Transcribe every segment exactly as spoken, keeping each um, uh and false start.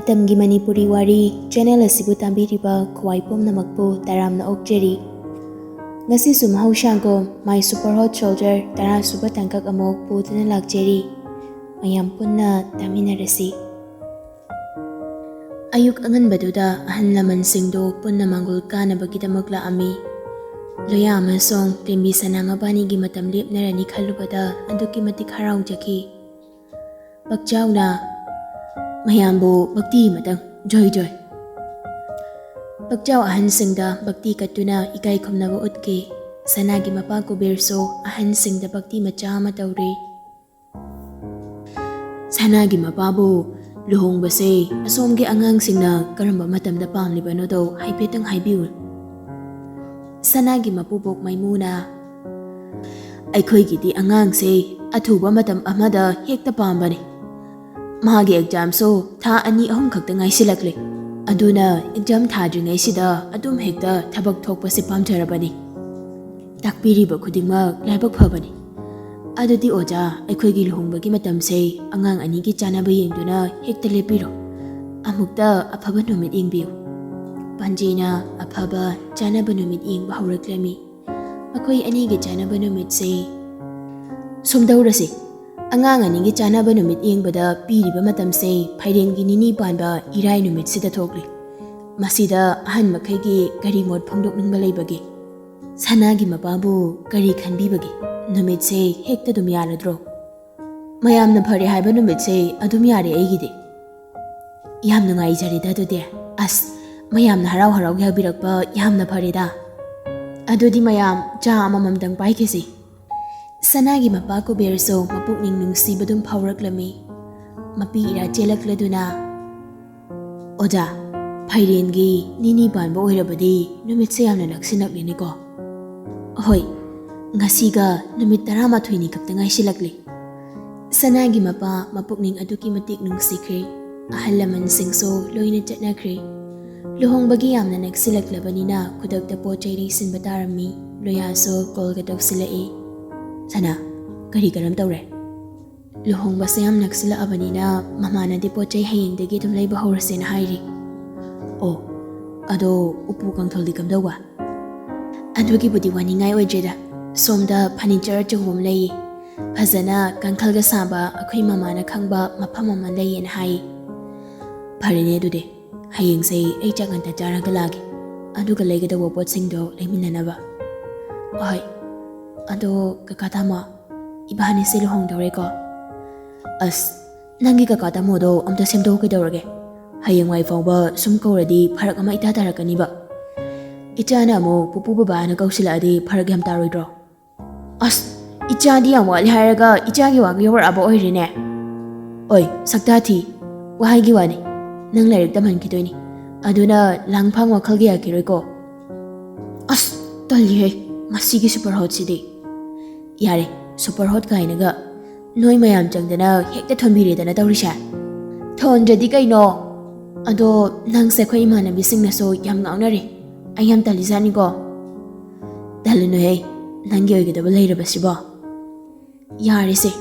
ꯃꯇꯝꯒꯤ ꯃꯅꯤꯄꯨꯔꯤ ꯋꯥꯔꯤ ꯆꯦꯅꯦꯜ ꯑꯁꯤꯕꯨ ꯇꯥꯕꯤꯔꯤꯕ ꯈ꯭ꯋꯥꯏ ꯄꯨꯝꯅꯃꯛꯄꯨ ꯇꯔꯥꯝꯅ ꯑꯣꯛꯆꯔꯤ꯫ ꯉꯁꯤꯁꯨ ꯃꯍꯧꯁꯥꯒꯨꯝ My Super Hot Soldier ꯇꯔꯥ ꯁꯨꯕ ꯇꯥꯡꯀꯛ ꯑꯃꯨꯛ ꯄꯨꯗꯨꯅ ꯂꯥꯛꯆꯔꯤ꯫ ꯃꯌꯥꯝ ꯄꯨꯟꯅ ꯇꯥꯃꯤꯟꯅꯔꯁꯤ꯫ ꯑꯌꯨꯛ ꯑꯉꯟꯕꯗꯨꯗ ꯑꯍꯜ ꯂꯃꯟꯁꯤꯡꯗꯨ ꯄꯨꯟꯅ ꯃꯥꯡꯒꯣꯜ ꯀꯥꯅꯕꯒꯤꯗꯃꯛ ꯂꯥꯛꯑꯝꯃꯤ꯫ ꯂꯣꯌꯥ ꯑꯃꯁꯨꯡ ꯂꯦꯝꯕꯤ ꯁꯅꯥ ꯃꯕꯥꯅꯤꯒꯤ ꯃꯇꯝ ꯂꯦꯞꯅꯔꯅꯤ ꯈꯜꯂꯨꯕꯗ ꯑꯗꯨꯛꯀꯤ ꯃꯇꯤꯛ ꯍꯔꯥꯎꯖꯈꯤ꯫ ꯄꯛꯆꯥꯎꯅ ꯃꯌꯥꯝꯕꯨ ꯚꯛꯇꯤ ꯑꯃꯇꯪ ꯖꯣꯏ ꯖꯣꯏ꯫ ꯄꯛꯆꯥꯎ ꯑꯍꯟꯁꯤꯡꯗ ꯚꯛꯇꯤ ꯀꯠꯇꯨꯅ ꯏꯀꯥꯏ ꯈꯨꯝꯅꯕ ꯎꯠꯈꯤ꯫ ꯁꯅꯥꯒꯤ ꯃꯄꯥ ꯀꯨꯕꯦꯔꯁꯨ ꯑꯍꯟꯁꯤꯡꯗ ꯚꯛꯇꯤ ꯃꯆꯥ ꯑꯃ ꯇꯧꯔꯤ꯫ ꯁꯅꯥꯒꯤ ꯃꯄꯥꯕꯨ ꯂꯨꯍꯣꯡꯕꯁꯦ ꯑꯁꯣꯝꯒꯤ ꯑꯉꯥꯡꯁꯤꯡꯅ ꯀꯔꯝꯕ ꯃꯇꯝꯗ ꯄꯥꯝꯂꯤꯕꯅꯣꯗꯣ ꯍꯥꯏꯐꯦꯠꯇꯪ ꯍꯥꯏꯕꯤꯌꯨ꯫ ꯁꯅꯥꯒꯤ ꯃꯄꯨꯕꯣꯛ ꯃꯩꯃꯨꯅ, ꯑꯩꯈꯣꯏꯒꯤꯗꯤ ꯑꯉꯥꯡꯁꯦ ꯑꯊꯨꯕ ꯃꯇꯝ ꯑꯃꯗ ꯍꯦꯛꯇ ꯄꯥꯝꯕꯅꯤ꯫ ꯃꯥꯒꯤ ꯑꯦꯛꯖꯥꯝꯁꯨ ꯊꯥ ꯑꯅꯤ ꯑꯍꯨꯝ ꯈꯛꯇ ꯉꯥꯏꯁꯤꯜꯂꯛꯂꯦ꯫ ꯑꯗꯨꯅ ꯑꯦꯛꯖꯥꯝ ꯊꯥꯗ꯭ꯔꯤꯉꯩꯁꯤꯗ ꯑꯗꯨꯝ ꯍꯦꯛꯇ ꯊꯕꯛ ꯊꯣꯛꯄꯁꯦ ꯄꯥꯝꯖꯔꯕꯅꯤ꯫ ꯇꯥꯛꯄꯤꯔꯤꯕ ꯈꯨꯗꯤꯡꯃꯛ ꯂꯥꯏꯕꯛ ꯐꯕꯅꯤ꯫ ꯑꯗꯨꯗꯤ ꯑꯣꯖꯥ, ꯑꯩꯈꯣꯏꯒꯤ ꯂꯨꯍꯣꯡꯕꯒꯤ ꯃꯇꯝꯁꯦ ꯑꯉꯥꯡ ꯑꯅꯤꯒꯤ ꯆꯥꯟꯅꯕ ꯌꯦꯡꯗꯨꯅ ꯍꯦꯛꯇ ꯂꯦꯞꯄꯤꯔꯣ꯫ ꯑꯃꯨꯛꯇ ꯑꯐꯕ ꯅꯨꯃꯤꯠ ꯌꯦꯡꯕꯤꯌꯨ꯫ ꯄꯥꯟꯖꯤꯅ ꯑꯐꯕ ꯆꯥꯟꯅꯕ ꯅꯨꯃꯤꯠ ꯌꯦꯡꯕ ꯍꯧꯔꯛꯂꯝꯃꯤ꯫ ꯃꯈꯣꯏ ꯑꯅꯤꯒꯤ ꯆꯥꯟꯅꯕ ꯅꯨꯃꯤꯠꯁꯦ ꯁꯨꯝꯗꯧꯔꯁꯤ꯫ ꯑꯉꯥꯡ ꯑꯅꯤꯒꯤ ꯆꯥꯟꯅꯕ ꯅꯨꯃꯤꯠ ꯌꯦꯡꯕꯗ ꯄꯤꯔꯤꯕ ꯃꯇꯝꯁꯦ ꯐꯥꯏꯔꯦꯟꯒꯤ ꯅꯤꯅꯤ ꯄꯥꯟꯕ ꯏꯔꯥꯏ ꯅꯨꯃꯤꯠꯁꯤꯗ ꯊꯣꯛꯂꯤ꯫ ꯃꯁꯤꯗ ꯑꯍꯟ ꯃꯈꯩꯒꯤ ꯀꯔꯤ ꯃꯣꯠ ꯐꯣꯡꯗꯣꯛꯅꯤꯡꯕ ꯂꯩꯕꯒꯦ? ꯁꯅꯥꯒꯤ ꯃꯄꯥꯕꯨ ꯀꯔꯤ ꯈꯟꯕꯤꯕꯒꯦ? ꯅꯨꯃꯤꯠꯁꯦ ꯍꯦꯛꯇ ꯑꯗꯨꯝ ꯌꯥꯔꯗ꯭ꯔꯣ? ꯃꯌꯥꯝꯅ ꯐꯔꯦ ꯍꯥꯏꯕ ꯅꯨꯃꯤꯠꯁꯦ ꯑꯗꯨꯝ ꯌꯥꯔꯦ ꯑꯩꯒꯤꯗꯤ꯫ ꯌꯥꯝ ꯅꯨꯡꯉꯥꯏꯖꯔꯦꯗ ꯑꯗꯨꯗꯤ꯫ ꯑꯁ, ꯃꯌꯥꯝꯅ ꯍꯔꯥꯎ ꯍꯔꯥꯎ ꯌꯥꯕꯤꯔꯛꯄ ꯌꯥꯝꯅ ꯐꯔꯦꯗ꯫ ꯑꯗꯨꯗꯤ ꯃꯌꯥꯝ ꯆꯥ ꯑꯃꯃꯝꯇꯪ ꯄꯥꯏꯈꯤꯁꯤ꯫ ꯁꯅꯥꯒꯤ ꯃꯄꯥ ꯀꯨꯕꯦꯔꯁꯨ ꯃꯄꯨꯛꯅꯤꯡ ꯅꯨꯡꯁꯤꯕꯗꯨꯝ ꯐꯥꯎꯔꯛꯂꯝꯃꯤ꯫ ꯃꯄꯤ ꯏꯔꯥ ꯆꯦꯜꯂꯛꯂꯗꯨꯅ, ꯑꯣꯖꯥ, ꯐꯥꯏꯔꯦꯟꯒꯤ ꯅꯤꯅꯤ ꯄꯥꯟꯕ ꯑꯣꯏꯔꯕꯗꯤ ꯅꯨꯃꯤꯠꯁꯦ ꯌꯥꯝꯅ ꯅꯛꯁꯤꯜꯂꯛꯂꯦꯅꯦꯀꯣ꯫ ꯍꯣꯏ, ꯉꯁꯤꯒ ꯅꯨꯃꯤꯠ ꯇꯔꯥꯃꯥꯊꯣꯏꯅꯤ ꯈꯛꯇ ꯉꯥꯏꯁꯤꯜꯂꯛꯂꯦ꯫ ꯁꯅꯥꯒꯤ ꯃꯄꯥ ꯃꯄꯨꯛꯅꯤꯡ ꯑꯗꯨꯛꯀꯤ ꯃꯇꯤꯛ ꯅꯨꯡꯁꯤꯈ꯭ꯔꯦ꯫ ꯑꯍꯜ ꯂꯃꯟꯁꯤꯡꯁꯨ ꯂꯣꯏꯅ ꯆꯠꯅꯈ꯭ꯔꯦ꯫ ꯂꯨꯍꯣꯡꯕꯒꯤ ꯌꯥꯝꯅ ꯅꯛꯁꯤꯜꯂꯛꯂꯕꯅꯤꯅ ꯈꯨꯗꯛꯇ ꯄꯣꯠ ꯆꯩ ꯂꯩꯁꯤꯟꯕ ꯇꯥꯔꯝꯃꯤ꯫ ꯂꯣꯌꯥꯁꯨ ꯀꯣꯜꯒ ꯇꯧꯁꯤꯜꯂꯛꯏ꯫ ꯁꯅꯥ, ꯀꯔꯤ ꯀꯔꯝ ꯇꯧꯔꯦ? ꯂꯨꯍꯣꯡꯕꯁꯦ ꯌꯥꯝ ꯅꯛꯁꯤꯜꯂꯛꯑꯕꯅꯤꯅ ꯃꯃꯥꯅꯗꯤ ꯄꯣꯠ ꯆꯩ ꯍꯌꯦꯡꯗꯒꯤ ꯑꯗꯨꯝ ꯂꯩꯕ ꯍꯧꯔꯁꯦꯅ ꯍꯥꯏꯔꯤ꯫ ꯑꯣ, ꯑꯗꯣ ꯎꯄꯨ ꯀꯥꯡꯊꯣꯜꯗꯤ ꯀꯝꯗꯧꯕ? ꯑꯗꯨꯒꯤꯕꯨꯗꯤ ꯋꯥꯅꯤꯡꯉꯥꯏ ꯑꯣꯏꯗ꯭ꯔꯦꯗ꯫ ꯁꯣꯝꯗ ꯐꯔꯅꯤꯆꯔ ꯑꯆꯧꯕ ꯑꯃ ꯂꯩꯌꯦ꯫ ꯐꯖꯅ ꯀꯥꯡꯈꯜꯒ ꯁꯥꯕ ꯑꯩꯈꯣꯏ ꯃꯃꯥꯅ ꯈꯪꯕ ꯃꯐꯝ ꯑꯃ ꯂꯩꯌꯦꯅ ꯍꯥꯏꯌꯦ꯫ ꯐꯔꯦꯅꯦ ꯑꯗꯨꯗꯤ, ꯍꯌꯦꯡꯁꯦ ꯑꯩ ꯆꯥꯛ ꯉꯟꯇ ꯆꯥꯔꯒ ꯂꯥꯛꯑꯒꯦ, ꯑꯗꯨꯒ ꯂꯩꯒꯗꯧꯕ ꯄꯣꯠꯁꯤꯡꯗꯣ ꯂꯩꯃꯤꯟꯅꯅꯕ꯫ ꯍꯣꯏ, ꯑꯗꯣ ꯀꯀꯥ ꯇꯥꯃꯣ, ꯏꯕꯥꯅꯤꯁꯦ ꯂꯨꯍꯣꯡꯗꯧꯔꯦꯀꯣ? ꯑꯁ, ꯅꯪꯒꯤ ꯀꯀꯥ ꯇꯥꯃꯣꯗꯣ ꯑꯝꯇ ꯁꯦꯝꯗꯣꯛꯎ ꯀꯩꯗꯧꯔꯒꯦ? ꯍꯌꯦꯡꯋꯥꯏ ꯐꯥꯎꯕ ꯁꯨꯝ ꯀꯧꯔꯗꯤ ꯐꯔꯛ ꯑꯃ ꯏꯇꯥ ꯇꯥꯔꯛꯀꯅꯤꯕ꯫ ꯏꯆꯥꯅ ꯑꯃꯨꯛ ꯄꯨꯄꯨ ꯕꯕꯥꯅ ꯀꯧꯁꯤꯜꯂꯛꯑꯗꯤ ꯐꯔꯛ ꯌꯥꯝ ꯇꯥꯔꯣꯏꯗ꯭ꯔꯣ? ꯑꯁ, ꯏꯆꯥꯗꯤ ꯌꯥꯝ ꯋꯥꯠꯂꯤ ꯍꯥꯏꯔꯒ ꯏꯆꯥꯒꯤ ꯋꯥꯒ ꯌꯧꯔꯛꯑꯕ ꯑꯣꯏꯔꯦꯅꯦ꯫ ꯑꯣꯏ, ꯁꯛꯇꯥ ꯊꯤ, ꯋꯥꯍꯩꯒꯤ ꯋꯥꯅꯤ꯫ ꯅꯪ ꯂꯥꯏꯔꯤꯛ ꯇꯝꯍꯟꯈꯤꯗꯣꯏꯅꯤ, ꯑꯗꯨꯅ ꯂꯥꯡꯐꯥꯡ ꯋꯥꯈꯜꯒ ꯌꯥꯈꯤꯔꯣꯏꯀꯣ꯫ ꯑꯁ, ꯇꯜꯂꯤꯍꯦ, ꯃꯁꯤꯒꯤ ꯁꯨꯄꯔ ꯍꯣꯠꯁꯤꯗꯤ꯫ ꯌꯥꯔꯦ, ꯁꯨꯄꯔ ꯍꯣꯠ ꯀꯥꯏꯅꯒ꯫ ꯅꯣꯏ ꯃꯌꯥꯝ ꯆꯪꯗꯅ ꯍꯦꯛꯇ ꯊꯣꯟꯕꯤꯔꯦꯗꯅ ꯇꯧꯔꯤꯁꯦ꯫ ꯊꯣꯟꯗ꯭ꯔꯗꯤ ꯀꯩꯅꯣ? ꯑꯗꯣ ꯅꯪꯁꯦ ꯑꯩꯈꯣꯏ ꯏꯃꯥꯟꯅꯕꯤꯁꯤꯡꯅꯁꯨ ꯌꯥꯝ ꯉꯥꯎꯅꯔꯦ꯫ ꯑꯩ ꯌꯥꯝ ꯇꯜꯂꯤꯖꯥꯠꯅꯤꯀꯣ꯫ ꯇꯜꯂꯨꯅꯨꯍꯦ, ꯅꯪꯒꯤ ꯑꯣꯏꯒꯗꯕ ꯂꯩꯔꯕꯁꯤꯕꯣ꯫ ꯌꯥꯔꯦꯁꯦ,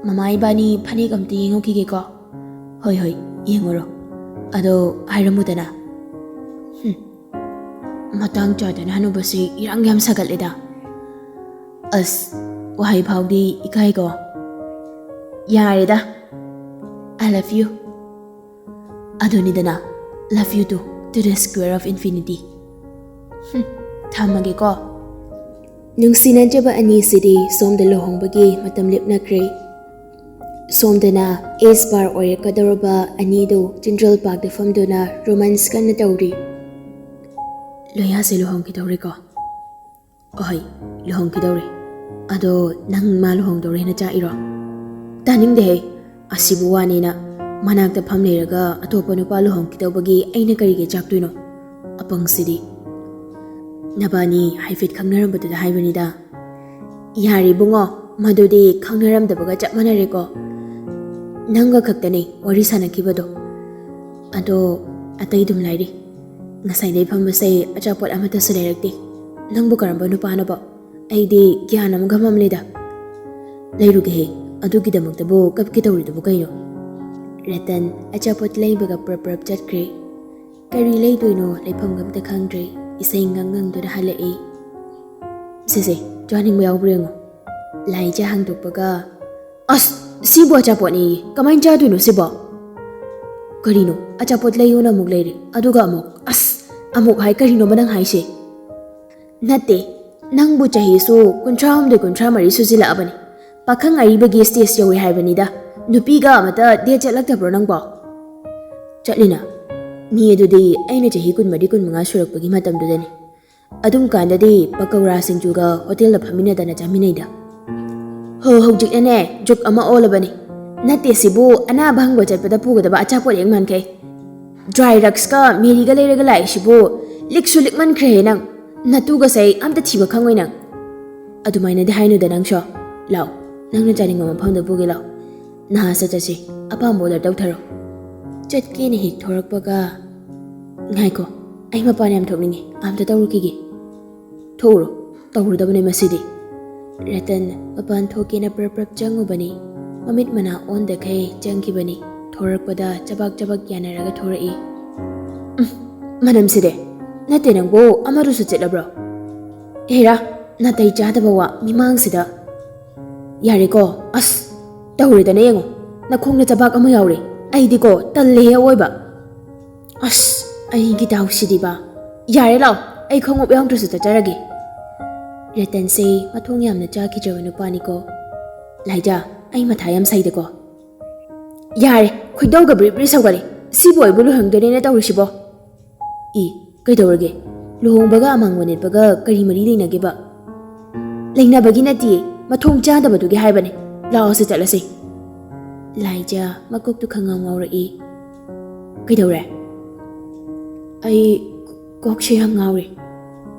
ꯃꯃꯥ ꯏꯕꯥꯅꯤ ꯐꯅꯦꯛ ꯑꯝꯇ ꯌꯦꯡꯉꯨꯈꯤꯒꯦꯀꯣ꯫ ꯍꯣꯏ ꯍꯣꯏ, ꯌꯦꯡꯉꯨꯔꯣ꯫ ꯑꯗꯣ ꯍꯥꯏꯔꯝꯃꯨꯗꯅ꯫ ꯍꯨꯝ, ꯃꯇꯥꯡ ꯆꯥꯗꯅ ꯍꯅꯨꯕꯁꯤ ꯏꯔꯥꯡ ꯌꯥꯝ ꯁꯥꯒꯠꯂꯦꯗ꯫ ꯑꯁ, ꯋꯥꯍꯩ ꯐꯥꯎꯗꯤ ꯏꯀꯥꯏꯀꯣ꯫ ꯌꯥꯔꯦꯗ꯫ I love you꯫ ꯑꯗꯨꯅꯤꯗꯅ, love you too to the square of infinity꯫ ꯍꯨꯝ, ꯊꯝꯃꯒꯦꯀꯣ꯫ ꯅꯨꯡꯁꯤꯅꯖꯕ ꯑꯅꯤꯁꯤꯗꯤ ꯁꯣꯝꯗ ꯂꯨꯍꯣꯡꯕꯒꯤ ꯃꯇꯝ ꯂꯦꯞꯅꯈ꯭ꯔꯦ꯫ ꯁꯣꯝꯗꯅ ꯑꯦꯖ ꯕꯥꯔ ꯑꯣꯏꯔꯛꯀꯗꯧꯔꯕ ꯑꯅꯤꯗꯨ ꯆꯤꯜꯗ꯭ꯔꯦꯟꯁ ꯄꯥꯔꯛꯇ ꯐꯝꯗꯨꯅ ꯔꯣꯃꯥꯟꯁ ꯀꯟꯅ ꯇꯧꯔꯤ꯫ ꯂꯣꯌꯥꯁꯦ ꯂꯨꯍꯣꯡꯈꯤꯗꯧꯔꯦꯀꯣ? ꯑꯍꯣꯏ, ꯂꯨꯍꯣꯡꯈꯤꯗꯧꯔꯦ꯫ ꯑꯗꯣ ꯅꯪ ꯃꯥ ꯂꯨꯍꯣꯡꯗꯧꯔꯦꯅ ꯆꯥꯛꯏꯔꯣ? ꯇꯥꯅꯤꯡꯗꯦꯍꯦ, ꯑꯁꯤꯕꯨ ꯋꯥꯅꯦꯅ꯫ ꯃꯅꯥꯛꯇ ꯐꯝ ꯂꯩꯔꯒ ꯑꯇꯣꯞꯄ ꯅꯨꯄꯥ ꯂꯨꯍꯣꯡꯈꯤꯗꯧꯕꯒꯤ ꯑꯩꯅ ꯀꯔꯤꯒꯤ ꯆꯥꯛꯇꯣꯏꯅꯣ? ꯑꯄꯪꯁꯤꯗꯤ꯫ ꯅꯕꯥꯅꯤ ꯍꯥꯏꯐꯦꯠ ꯈꯪꯅꯔꯝꯕꯗꯨꯗ ꯍꯥꯏꯕꯅꯤꯗ꯫ ꯌꯥꯔꯦ ꯏꯕꯨꯡꯉꯣ, ꯃꯗꯨꯗꯤ ꯈꯪꯅꯔꯝꯗꯕꯒ ꯆꯞ ꯃꯥꯟꯅꯔꯦꯀꯣ꯫ ꯅꯪꯒ ꯈꯛꯇꯅꯦ ꯋꯥꯔꯤ ꯁꯥꯟꯅꯈꯤꯕꯗꯣ꯫ ꯑꯗꯣ ꯑꯇꯩꯗꯨꯝ ꯂꯥꯏꯔꯤ꯫ ꯉꯁꯥꯏꯗꯩ ꯐꯝꯕꯁꯦ ꯑꯆꯥꯄꯣꯠ ꯑꯃꯠꯇꯁꯨ ꯂꯩꯔꯛꯇꯦ꯫ ꯅꯪꯕꯨ ꯀꯔꯝꯕ ꯅꯨꯄꯥꯅꯣꯕꯣ? ꯑꯩꯗꯤ ꯒ꯭ꯌꯥꯟ ꯑꯃ ꯉꯝꯃꯝꯂꯦꯗ꯫ ꯂꯩꯔꯨꯒꯦꯍꯦ, ꯑꯗꯨꯒꯤꯗꯃꯛꯇꯕꯨ ꯀꯞꯀꯦ ꯇꯧꯔꯤꯗꯨꯕꯨ ꯀꯩꯅꯣ? ꯔꯇꯟ ꯑꯆꯥꯄꯣꯠ ꯂꯩꯕꯒ ꯄ꯭ꯔꯞ ꯄ꯭ꯔꯞ ꯆꯠꯈ꯭ꯔꯦ꯫ ꯀꯔꯤ ꯂꯩꯗꯣꯏꯅꯣ ꯂꯩꯐꯝꯒ ꯑꯝꯇ ꯈꯪꯗ꯭ꯔꯦ꯫ ꯏꯁꯩ ꯉꯪ ꯉꯪꯗꯨꯅ ꯍꯜꯂꯛꯏ꯫ "ꯁꯦ ꯁꯦ, ꯆꯥꯅꯤꯡꯕ ꯌꯥꯎꯕ꯭ꯔꯥ ꯌꯦꯡꯉꯣ?" ꯂꯥꯏꯖꯥ ꯍꯥꯡꯗꯣꯛꯄꯒ, "ꯑꯁ, ꯁꯤꯕꯨ ꯑꯆꯥꯄꯣꯠꯅꯦꯌꯦ, ꯀꯃꯥꯏꯅ ꯆꯥꯗꯣꯏꯅꯣ ꯁꯤꯕꯣ?" "ꯀꯔꯤꯅꯣ, ꯑꯆꯥꯄꯣꯠ ꯂꯩꯌꯣꯅ ꯑꯃꯨꯛ ꯂꯩꯔꯦ, ꯑꯗꯨꯒ ꯑꯃꯨꯛ, ꯑꯁ, ꯑꯃꯨꯛ ꯍꯥꯏ, ꯀꯔꯤꯅꯣꯕ ꯅꯪ ꯍꯥꯏꯁꯦ?" "ꯅꯠꯇꯦ, ꯅꯪꯕꯨ ꯆꯍꯤꯁꯨ ꯀꯨꯟꯊ꯭ꯔꯥ ꯍꯨꯝꯗꯣꯏ, ꯀꯨꯟꯊ꯭ꯔꯥ ꯃꯔꯤ ꯁꯨꯖꯤꯜꯂꯛꯑꯕꯅꯤ꯫ ꯄꯥꯈꯪ ꯑꯔꯤꯕꯒꯤ stage ꯌꯧꯏ ꯍꯥꯏꯕꯅꯤꯗ꯫ ꯅꯨꯄꯤꯒ ꯑꯃꯇ date ꯆꯠꯂꯛꯇꯕ꯭ꯔꯣ ꯅꯪꯕꯣ?" "ꯆꯠꯂꯤꯅ꯫ ꯃꯤ ꯑꯗꯨꯗꯤ ꯑꯩꯅ ꯆꯍꯤ ꯀꯨꯟꯃꯔꯤ, ꯀꯨꯟꯃꯉꯥ ꯁꯨꯔꯛꯄꯒꯤ ꯃꯇꯝꯗꯨꯗꯅꯤ꯫ ꯑꯗꯨꯝ ꯀꯥꯟꯗꯗꯤ ꯄꯀꯧꯔꯥ ꯁꯤꯡꯖꯨꯒ ꯍꯣꯇꯦꯜꯗ ꯐꯝꯃꯤꯟꯅꯗꯅ ꯆꯥꯃꯤꯟꯅꯩꯗ꯫ ꯍꯣ, ꯍꯧꯖꯤꯛꯅꯅꯦ, ꯖꯨꯛ ꯑꯃ ꯑꯣꯜꯂꯕꯅꯤ꯫ ꯅꯠꯇꯦ, ꯁꯤꯕꯨ ꯑꯅꯥꯕ ꯍꯪꯕ ꯆꯠꯄꯗ ꯄꯨꯒꯗꯕ ꯑꯆꯥꯄꯣꯠ ꯍꯦꯛ ꯃꯥꯟꯈꯩ꯫ Dry Ruskꯁꯀ Maryꯒ ꯂꯩꯔꯒ ꯂꯥꯛꯏꯁꯤꯕꯨ ꯂꯤꯛꯁꯨ ꯂꯤꯛꯃꯟꯈ꯭ꯔꯦꯍꯦ ꯅꯪ꯫ ꯅꯇꯨꯒꯁꯦ ꯑꯝꯇ ꯊꯤꯕ ꯈꯪꯉꯣꯏ ꯅꯪ꯫ ꯑꯗꯨꯃꯥꯏꯅꯗꯤ ꯍꯥꯏꯅꯨꯗ ꯅꯪꯁꯨ꯫ ꯂꯥꯛꯑꯣ, ꯅꯪꯅ ꯆꯥꯅꯤꯡꯕ ꯃꯐꯝꯗ ꯄꯨꯒꯦ ꯂꯥꯛꯑꯣ꯫ ꯅꯍꯥꯁ ꯆꯠꯁꯤ, ꯑꯄꯥꯝꯕ order ꯇꯧꯊꯔꯣ꯫" ꯆꯠꯀꯦꯅ ꯍꯦꯛ ꯊꯣꯔꯛꯄꯒ, "ꯉꯥꯏꯈꯣ, ꯑꯩ ꯃꯄꯥꯟ ꯌꯥꯝ ꯊꯣꯛꯅꯤꯡꯉꯤ, ꯑꯝꯇ ꯇꯧꯔꯨꯈꯤꯒꯦ꯫" "ꯊꯣꯛꯎꯔꯣ, ꯇꯧꯔꯨꯗꯕꯅꯦ ꯃꯁꯤꯗꯤ꯫" ꯔꯇꯟ ꯃꯄꯥꯟ ꯊꯣꯛꯀꯦꯅ ꯄ꯭ꯔꯞ ꯄ꯭ꯔꯞ ꯆꯪꯉꯨꯕꯅꯤ꯫ ꯃꯃꯤꯠ ꯃꯅꯥ ꯑꯣꯟꯗꯈꯩ ꯆꯪꯈꯤꯕꯅꯤ꯫ ꯊꯣꯔꯛꯄꯗ ꯆꯕꯥꯛ ꯆꯕꯥꯛ ꯌꯥꯅꯔꯒ ꯊꯣꯔꯛꯏ꯫ "ꯎꯝ, ꯃꯅꯝꯁꯤꯗꯤ꯫ ꯅꯠꯇꯦ ꯅꯪꯕꯨ ꯑꯃꯗꯨꯁꯨ ꯆꯠꯂꯕ꯭ꯔꯣ? ꯍꯦꯔꯥ, ꯅꯥꯇꯩ ꯆꯥꯗꯕ ꯋꯥ ꯃꯤꯃꯥꯡꯁꯤꯗ꯫ ꯌꯥꯔꯦꯀꯣ, ꯑꯁ, ꯇꯧꯔꯦꯗꯅ ꯌꯦꯡꯉꯣ꯫ ꯅꯈꯣꯡꯗ ꯆꯕꯥꯛ ꯑꯃ ꯌꯥꯎꯔꯦ꯫ ꯑꯩꯗꯤꯀꯣ, ꯇꯜꯂꯦꯍꯦ ꯑꯑꯣꯏꯕ꯫ ꯑꯁ, ꯑꯩꯒꯤ ꯗꯥꯎꯁꯤꯗꯤꯕ꯫ ꯌꯥꯔꯦ, ꯂꯥꯛꯑꯣ, ꯑꯩ ꯈꯣꯡꯎꯞ ꯌꯥꯎꯗ꯭ꯔꯁꯨ ꯆꯠꯆꯔꯒꯦ꯫" ꯔꯇꯟꯁꯦ ꯃꯊꯣꯡ ꯌꯥꯝꯅ ꯆꯥꯈꯤꯗ꯭ꯔꯕ ꯅꯨꯄꯥꯅꯤꯀꯣ꯫ "ꯂꯥꯏꯖꯥ, ꯑꯩ ꯃꯊꯥ ꯌꯥꯝ ꯁꯥꯏꯗꯀꯣ꯫" "ꯌꯥꯔꯦ, ꯈꯣꯏꯗꯧꯒ ꯕ꯭ꯔꯤ ꯕ꯭ꯔꯤ ꯁꯧꯒꯠꯂꯦ꯫ ꯁꯤꯕꯨ ꯑꯩꯕꯨ ꯂꯨꯍꯣꯡꯗꯣꯏꯅꯦꯅ ꯇꯧꯔꯤꯁꯤꯕꯣ?" "ꯏ, ꯀꯩꯗꯧꯔꯒꯦ? ꯂꯨꯍꯣꯡꯕꯒ ꯑꯃꯥꯡꯕ ꯅꯦꯠꯄꯒ ꯀꯔꯤ ꯃꯔꯤ ꯂꯩꯅꯒꯦꯕ?" "ꯂꯩꯅꯕꯒꯤ ꯅꯠꯇꯤꯌꯦ, ꯃꯊꯣꯡ ꯆꯥꯗꯕꯗꯨꯒꯤ ꯍꯥꯏꯕꯅꯦ꯫ ꯂꯥꯛꯑꯣꯁꯦ, ꯆꯠꯂꯁꯦ꯫" ꯂꯥꯏꯖꯥ ꯃꯀꯣꯛꯇꯨ ꯈꯪꯉꯥꯎ ꯉꯥꯎꯔꯛꯏ꯫ "ꯀꯩꯗꯧꯔꯦ?" "ꯑꯩ ꯀꯣꯛꯁꯦ ꯌꯥꯝ ꯉꯥꯎꯔꯦ꯫"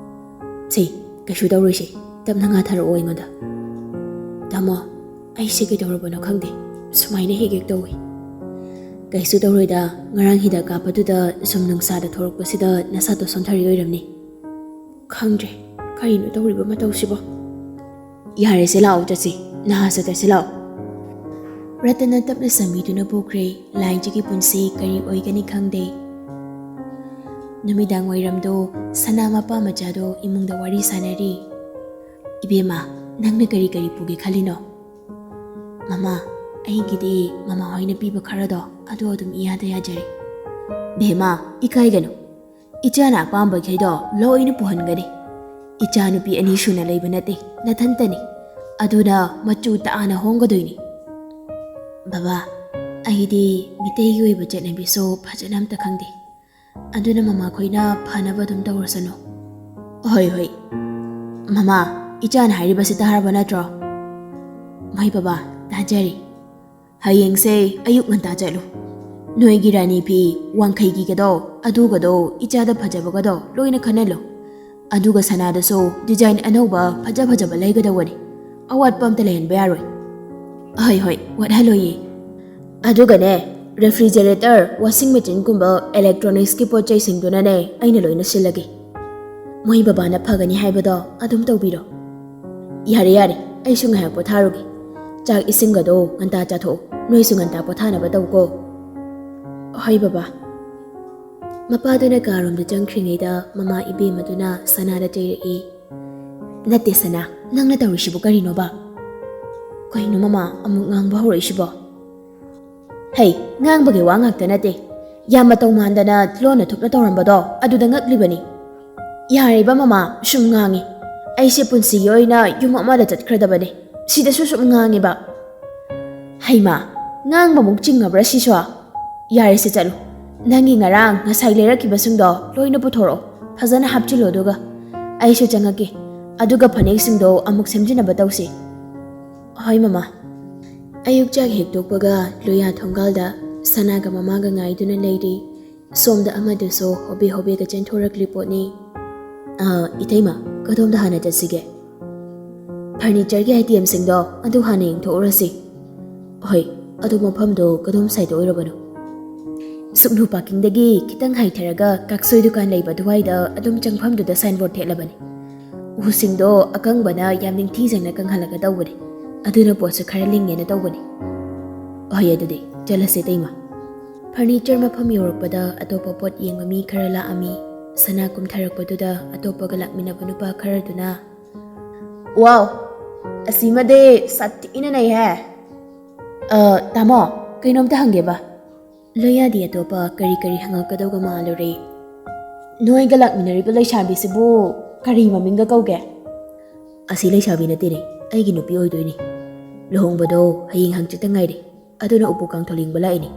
"ꯁꯦ, ꯀꯩꯁꯨ ꯇꯧꯔꯣꯏꯁꯦ, ꯇꯞꯅ ꯉꯥꯊꯔꯛꯑꯣ ꯑꯩꯉꯣꯟꯗ꯫" "ꯇꯥꯃꯣ, ꯑꯩꯁꯦ ꯀꯩꯗꯧꯔꯕꯅꯣ ꯈꯪꯗꯦ, ꯁꯨꯃꯥꯏꯅ ꯍꯦꯛ ꯍꯦꯛ ꯇꯧꯏ꯫" "ꯀꯩꯁꯨ ꯇꯧꯔꯣꯏꯗ, ꯉꯔꯥꯡ ꯍꯤꯗꯥꯛ ꯀꯥꯞꯄꯗꯨꯗ ꯁꯨꯝ ꯅꯨꯡꯁꯥꯗ ꯊꯣꯔꯛꯄꯁꯤꯗ ꯅꯁꯥꯗꯣ ꯁꯣꯟꯊꯔꯤ ꯑꯣꯏꯔꯝꯅꯤ꯫" "ꯈꯪꯗ꯭ꯔꯦ, ꯀꯔꯤꯅꯣ ꯇꯧꯔꯤꯕ ꯃꯇꯧꯁꯤꯕꯣ?" "ꯌꯥꯔꯦꯁꯦ, ꯂꯥꯛꯑꯣ ꯆꯠꯁꯤ, ꯅꯍꯥꯁ ꯆꯠꯁꯤ ꯂꯥꯛꯑꯣ꯫" ꯔꯇꯟꯅ ꯇꯞꯅ ꯆꯟꯕꯤꯗꯨꯅ ꯄꯨꯈ꯭ꯔꯦ꯫ ꯂꯥꯏꯟꯖꯒꯤ ꯄꯨꯟꯁꯤ ꯀꯔꯤ ꯑꯣꯏꯒꯅꯤ ꯈꯪꯗꯦ꯫ ꯅꯨꯃꯤꯗꯥꯡ ꯋꯥꯏꯔꯝꯗꯣ ꯁꯅꯥ ꯃꯄꯥ ꯃꯆꯥꯗꯣ ꯏꯃꯨꯡꯗ ꯋꯥꯔꯤ ꯁꯥꯟꯅꯔꯤ꯫ "ꯏꯕꯦꯝꯃ, ꯅꯪꯅ ꯀꯔꯤ ꯀꯔꯤ ꯄꯨꯒꯦ ꯈꯜꯂꯤꯅꯣ?" "ꯃꯃꯥ, ꯑꯩꯒꯤꯗꯤ ꯃꯃꯥ ꯍꯣꯏꯅ ꯄꯤꯕ ꯈꯔꯗꯣ ꯑꯗꯨ ꯑꯗꯨꯝ ꯏꯌꯥꯗ ꯌꯥꯖꯔꯦ꯫" "ꯕꯦꯝꯃ, ꯏꯀꯥꯏꯒꯅꯨ꯫ ꯏꯆꯥꯅ ꯑꯄꯥꯝꯕꯈꯩꯗꯣ ꯂꯣꯏꯅ ꯄꯨꯍꯟꯒꯅꯤ꯫ ꯏꯆꯥ ꯅꯨꯄꯤ ꯑꯅꯤ ꯁꯨꯅ ꯂꯩꯕ ꯅꯠꯇꯦ, ꯅꯊꯟꯇꯅꯤ꯫ ꯑꯗꯨꯅ ꯃꯆꯨ ꯇꯥꯅ ꯍꯣꯡꯒꯗꯣꯏꯅꯤ꯫" "ꯕꯕꯥ, ꯑꯩꯗꯤ ꯃꯤꯇꯩꯒꯤ ꯑꯣꯏꯕ ꯆꯠꯅꯕꯤꯁꯨ ꯐꯖꯅ ꯑꯝꯇ ꯈꯪꯗꯦ꯫ ꯑꯗꯨꯅ ꯃꯃꯥꯈꯣꯏꯅ ꯐꯅꯕ ꯑꯗꯨꯝ ꯇꯧꯔꯁꯅꯨ꯫" "ꯍꯣꯏ, ꯍꯣꯏ꯫ ꯃꯃꯥ, ꯏꯆꯥꯅ ꯍꯥꯏꯔꯤꯕꯁꯤ ꯇꯥꯔꯕ ꯅꯠꯇ꯭ꯔꯣ?" "ꯍꯣꯏ ꯕꯕꯥ, ꯇꯥꯖꯔꯤ꯫ ꯍꯌꯦꯡꯁꯦ ꯑꯌꯨꯛ ꯉꯟꯇꯥ ꯆꯠꯂꯨ꯫ ꯅꯣꯏꯒꯤ ꯔꯥꯅꯤ ꯐꯤ ꯋꯥꯡꯈꯩꯒꯤꯒꯗꯣ, ꯑꯗꯨꯒꯗꯣ, ꯏꯆꯥꯗ ꯐꯖꯕꯒꯗꯣ ꯂꯣꯏꯅ ꯈꯟꯍꯜꯂꯨ꯫ ꯑꯗꯨꯒ ꯁꯅꯥꯗꯁꯨ ꯗꯤꯖꯥꯏꯟ ꯑꯅꯧꯕ ꯐꯖ ꯐꯖꯕ ꯂꯩꯒꯗꯧꯕꯅꯤ꯫ ꯑꯋꯥꯠꯄ ꯑꯝꯇ ꯂꯩꯍꯟꯕ ꯌꯥꯔꯣꯏ꯫" "ꯍꯣꯏ, ꯍꯣꯏ, ꯋꯥꯠꯍꯜꯂꯣꯏꯌꯦ꯫" "ꯑꯗꯨꯒꯅꯦ, ꯔꯦꯐ꯭ꯔꯤꯖꯔꯦꯇꯔ, ꯋꯥꯁꯤꯡ ꯃꯦꯆꯤꯟꯒꯨꯝꯕ ꯏꯂꯦꯛꯇ꯭ꯔꯣꯅꯤꯛꯁꯀꯤ ꯄꯣꯠ ꯆꯩꯁꯤꯡꯗꯨꯅꯅꯦ ꯑꯩꯅ ꯂꯣꯏꯅ ꯁꯤꯜꯂꯒꯦ꯫ ꯃꯣꯏ ꯕꯕꯥꯅ ꯐꯒꯅꯤ ꯍꯥꯏꯕꯗꯣ ꯑꯗꯨꯝ ꯇꯧꯕꯤꯔꯣ꯫" "ꯌꯥꯔꯦ, ꯌꯥꯔꯦ, ꯑꯩꯁꯨ ꯉꯥꯏꯍꯥꯛ ꯄꯣꯊꯥꯔꯨꯒꯦ꯫ ꯆꯥꯛ ꯏꯁꯤꯡꯒꯗꯣ ꯉꯟꯇꯥ ꯆꯥꯊꯣꯛꯑꯣ꯫ ꯅꯣꯏꯁꯨ ꯉꯟꯇꯥ ꯄꯣꯊꯥꯅꯕ ꯇꯧꯀꯣ꯫" "ꯍꯣꯏ ꯕꯕꯥ꯫" ꯃꯄꯥꯗꯨꯅ ꯀꯥꯔꯣꯝꯗ ꯆꯪꯈ꯭ꯔꯤꯉꯩꯗ ꯃꯃꯥ ꯏꯕꯦꯝꯃꯗꯨꯅ ꯁꯅꯥꯗ ꯆꯩꯔꯛꯏ꯫ "ꯅꯠꯇꯦ ꯁꯅꯥ, ꯅꯪꯅ ꯇꯧꯔꯤꯁꯤꯕꯨ ꯀꯔꯤꯅꯣꯕ?" "ꯀꯩꯅꯣ ꯃꯃꯥ, ꯑꯃꯨꯛ ꯉꯥꯡꯕ ꯍꯧꯔꯛꯏꯁꯤꯕꯣ?" "ꯍꯩ, ꯉꯥꯡꯕꯒꯤ ꯋꯥ ꯉꯥꯛꯇ ꯅꯠꯇꯦ꯫ ꯌꯥꯝ ꯃꯇꯧ ꯃꯥꯟꯗꯅ ꯂꯣꯟꯅ ꯊꯨꯞꯅ ꯇꯧꯔꯝꯕꯗꯣ ꯑꯗꯨꯗ ꯉꯛꯂꯤꯕꯅꯤ꯫" "ꯌꯥꯔꯦꯕ ꯃꯃꯥ, ꯁꯨꯝ ꯉꯥꯡꯉꯤ꯫ ꯑꯩꯁꯦ ꯄꯨꯟꯁꯤꯒꯤ ꯑꯣꯏꯅ ꯌꯨꯝ ꯑꯃꯗ ꯆꯠꯈ꯭ꯔꯗꯕꯅꯦ꯫ ꯁꯤꯗꯁꯨ ꯁꯨꯝ ꯉꯥꯡꯉꯤꯕ꯫" "ꯍꯩꯃꯥ, ꯉꯥꯡꯕꯃꯨꯛ ꯆꯤꯡꯉꯕ꯭ꯔꯥ ꯁꯤꯁꯨ? ꯌꯥꯔꯦꯁꯦ, ꯆꯠꯂꯨ꯫ ꯅꯪꯒꯤ ꯉꯔꯥꯡ ꯉꯁꯥꯏ ꯂꯩꯔꯛꯈꯤꯕꯁꯤꯡꯗꯣ ꯂꯣꯏꯅ ꯄꯨꯊꯣꯔꯛꯑꯣ꯫ ꯐꯖꯅ ꯍꯥꯞꯆꯤꯜꯂꯣ, ꯑꯗꯨꯒ ꯑꯩꯁꯨ ꯆꯪꯉꯛꯀꯦ꯫ ꯑꯗꯨꯒ ꯐꯅꯦꯛꯁꯤꯡꯗꯣ ꯑꯃꯨꯛ ꯁꯦꯝꯖꯤꯟꯅꯕ ꯇꯧꯁꯤ꯫" "ꯍꯣꯏ ꯃꯃꯥ꯫" ꯑꯌꯨꯛ ꯆꯥꯛ ꯍꯦꯛ ꯇꯣꯛꯄꯒ ꯂꯣꯌꯥ ꯊꯣꯡꯒꯥꯜꯗ ꯁꯅꯥꯒ ꯃꯃꯥꯒ ꯉꯥꯏꯗꯨꯅ ꯂꯩꯔꯤ꯫ ꯁꯣꯝꯗ ꯑꯃꯗꯨꯁꯨ ꯍꯣꯕꯦ ꯍꯣꯕꯦꯒ ꯆꯦꯟꯊꯣꯔꯛꯂꯤ ꯄꯣꯠꯅꯤ꯫ "ꯑ, ꯏꯇꯩꯃ, ꯀꯗꯣꯝꯗ ꯍꯥꯟꯅ ꯆꯠꯁꯤꯒꯦ?" "ꯐꯔꯅꯤꯆꯔꯒꯤ ꯑꯥꯏꯇꯦꯝꯁꯤꯡꯗꯣ ꯑꯗꯨ ꯍꯥꯟꯅ ꯌꯦꯡꯊꯣꯛꯎꯔꯁꯤ꯫" "ꯍꯣꯏ, ꯑꯗꯨ ꯃꯐꯝꯗꯣ ꯀꯗꯣꯝ ꯁꯥꯏꯗ ꯑꯣꯏꯔꯕꯅꯣ?" "ꯁꯨꯛꯅꯨ ꯄꯥꯔꯀꯤꯡꯗꯒꯤ ꯈꯤꯇꯪ ꯍꯥꯏꯊꯔꯒ ꯀꯥꯛꯁꯣꯏ ꯗꯨꯀꯥꯟ ꯂꯩꯕ ꯑꯗꯨꯋꯥꯏꯗ ꯑꯗꯨꯝ ꯆꯪꯐꯝꯗꯨꯗ ꯁꯥꯏꯟꯕꯣꯔꯗ ꯊꯦꯠꯂꯕꯅꯤ꯫ ꯎꯁꯤꯡꯗꯣ ꯑꯀꯪꯕꯅ ꯌꯥꯝ ꯅꯤꯡꯊꯤꯖꯅ ꯀꯪꯍꯜꯂꯒ ꯇꯧꯕꯅꯤ꯫ ꯑꯗꯨꯅ ꯄꯣꯠꯁꯨ ꯈꯔ ꯂꯤꯡꯉꯦꯅ ꯇꯧꯕꯅꯤ꯫" ꯍꯣꯏ, ꯑꯗꯨꯗꯤ ꯆꯠꯂꯁꯦ, ꯏꯇꯩꯃ꯫ ꯐꯔꯅꯤꯆꯔ ꯃꯐꯝ ꯌꯧꯔꯛꯄꯗ ꯑꯇꯣꯞꯄ ꯄꯣꯠ ꯌꯦꯡꯕ ꯃꯤ ꯈꯔ ꯂꯥꯛꯑꯝꯃꯤ꯫ ꯁꯅꯥ ꯀꯨꯝꯊꯔꯛꯄꯗꯨꯗ ꯑꯇꯣꯞꯄꯒ ꯂꯥꯛꯃꯤꯟꯅꯕ ꯅꯨꯄꯥ ꯈꯔꯗꯨꯅ, "ꯋꯥꯎ, ꯑꯁꯤꯃꯗꯤ ꯁꯥꯊꯤꯅ ꯅꯩꯍꯦ!" "ꯑ, ꯇꯥꯃꯣ, ꯀꯩꯅꯣꯝꯇ ꯍꯪꯒꯦꯕ?" ꯂꯣꯌꯥꯗꯤ ꯑꯇꯣꯞꯄ ꯀꯔꯤ ꯀꯔꯤ ꯍꯪꯉꯛꯀꯗꯧꯒ ꯃꯥꯜꯂꯨꯔꯦ꯫ "ꯅꯣꯏꯒ ꯂꯥꯛꯃꯤꯟꯅꯔꯤꯕ ꯂꯩꯁꯥꯕꯤꯁꯤꯕꯨ ꯀꯔꯤ ꯃꯃꯤꯡꯒ ꯀꯧꯒꯦ?" "ꯑꯁꯤ ꯂꯩꯁꯥꯕꯤ ꯅꯠꯇꯦꯅꯦ, ꯑꯩꯒꯤ ꯅꯨꯄꯤ ꯑꯣꯏꯗꯣꯏꯅꯦ꯫ ꯂꯨꯍꯣꯡꯕꯗꯣ ꯍꯌꯦꯡ ꯍꯪꯆꯤꯠꯇ ꯉꯥꯏꯔꯦ, ꯑꯗꯨꯅ ꯎꯄꯨ ꯀꯥꯡꯊꯣꯜ ꯌꯦꯡꯕ ꯂꯥꯛꯏꯅꯦ꯫"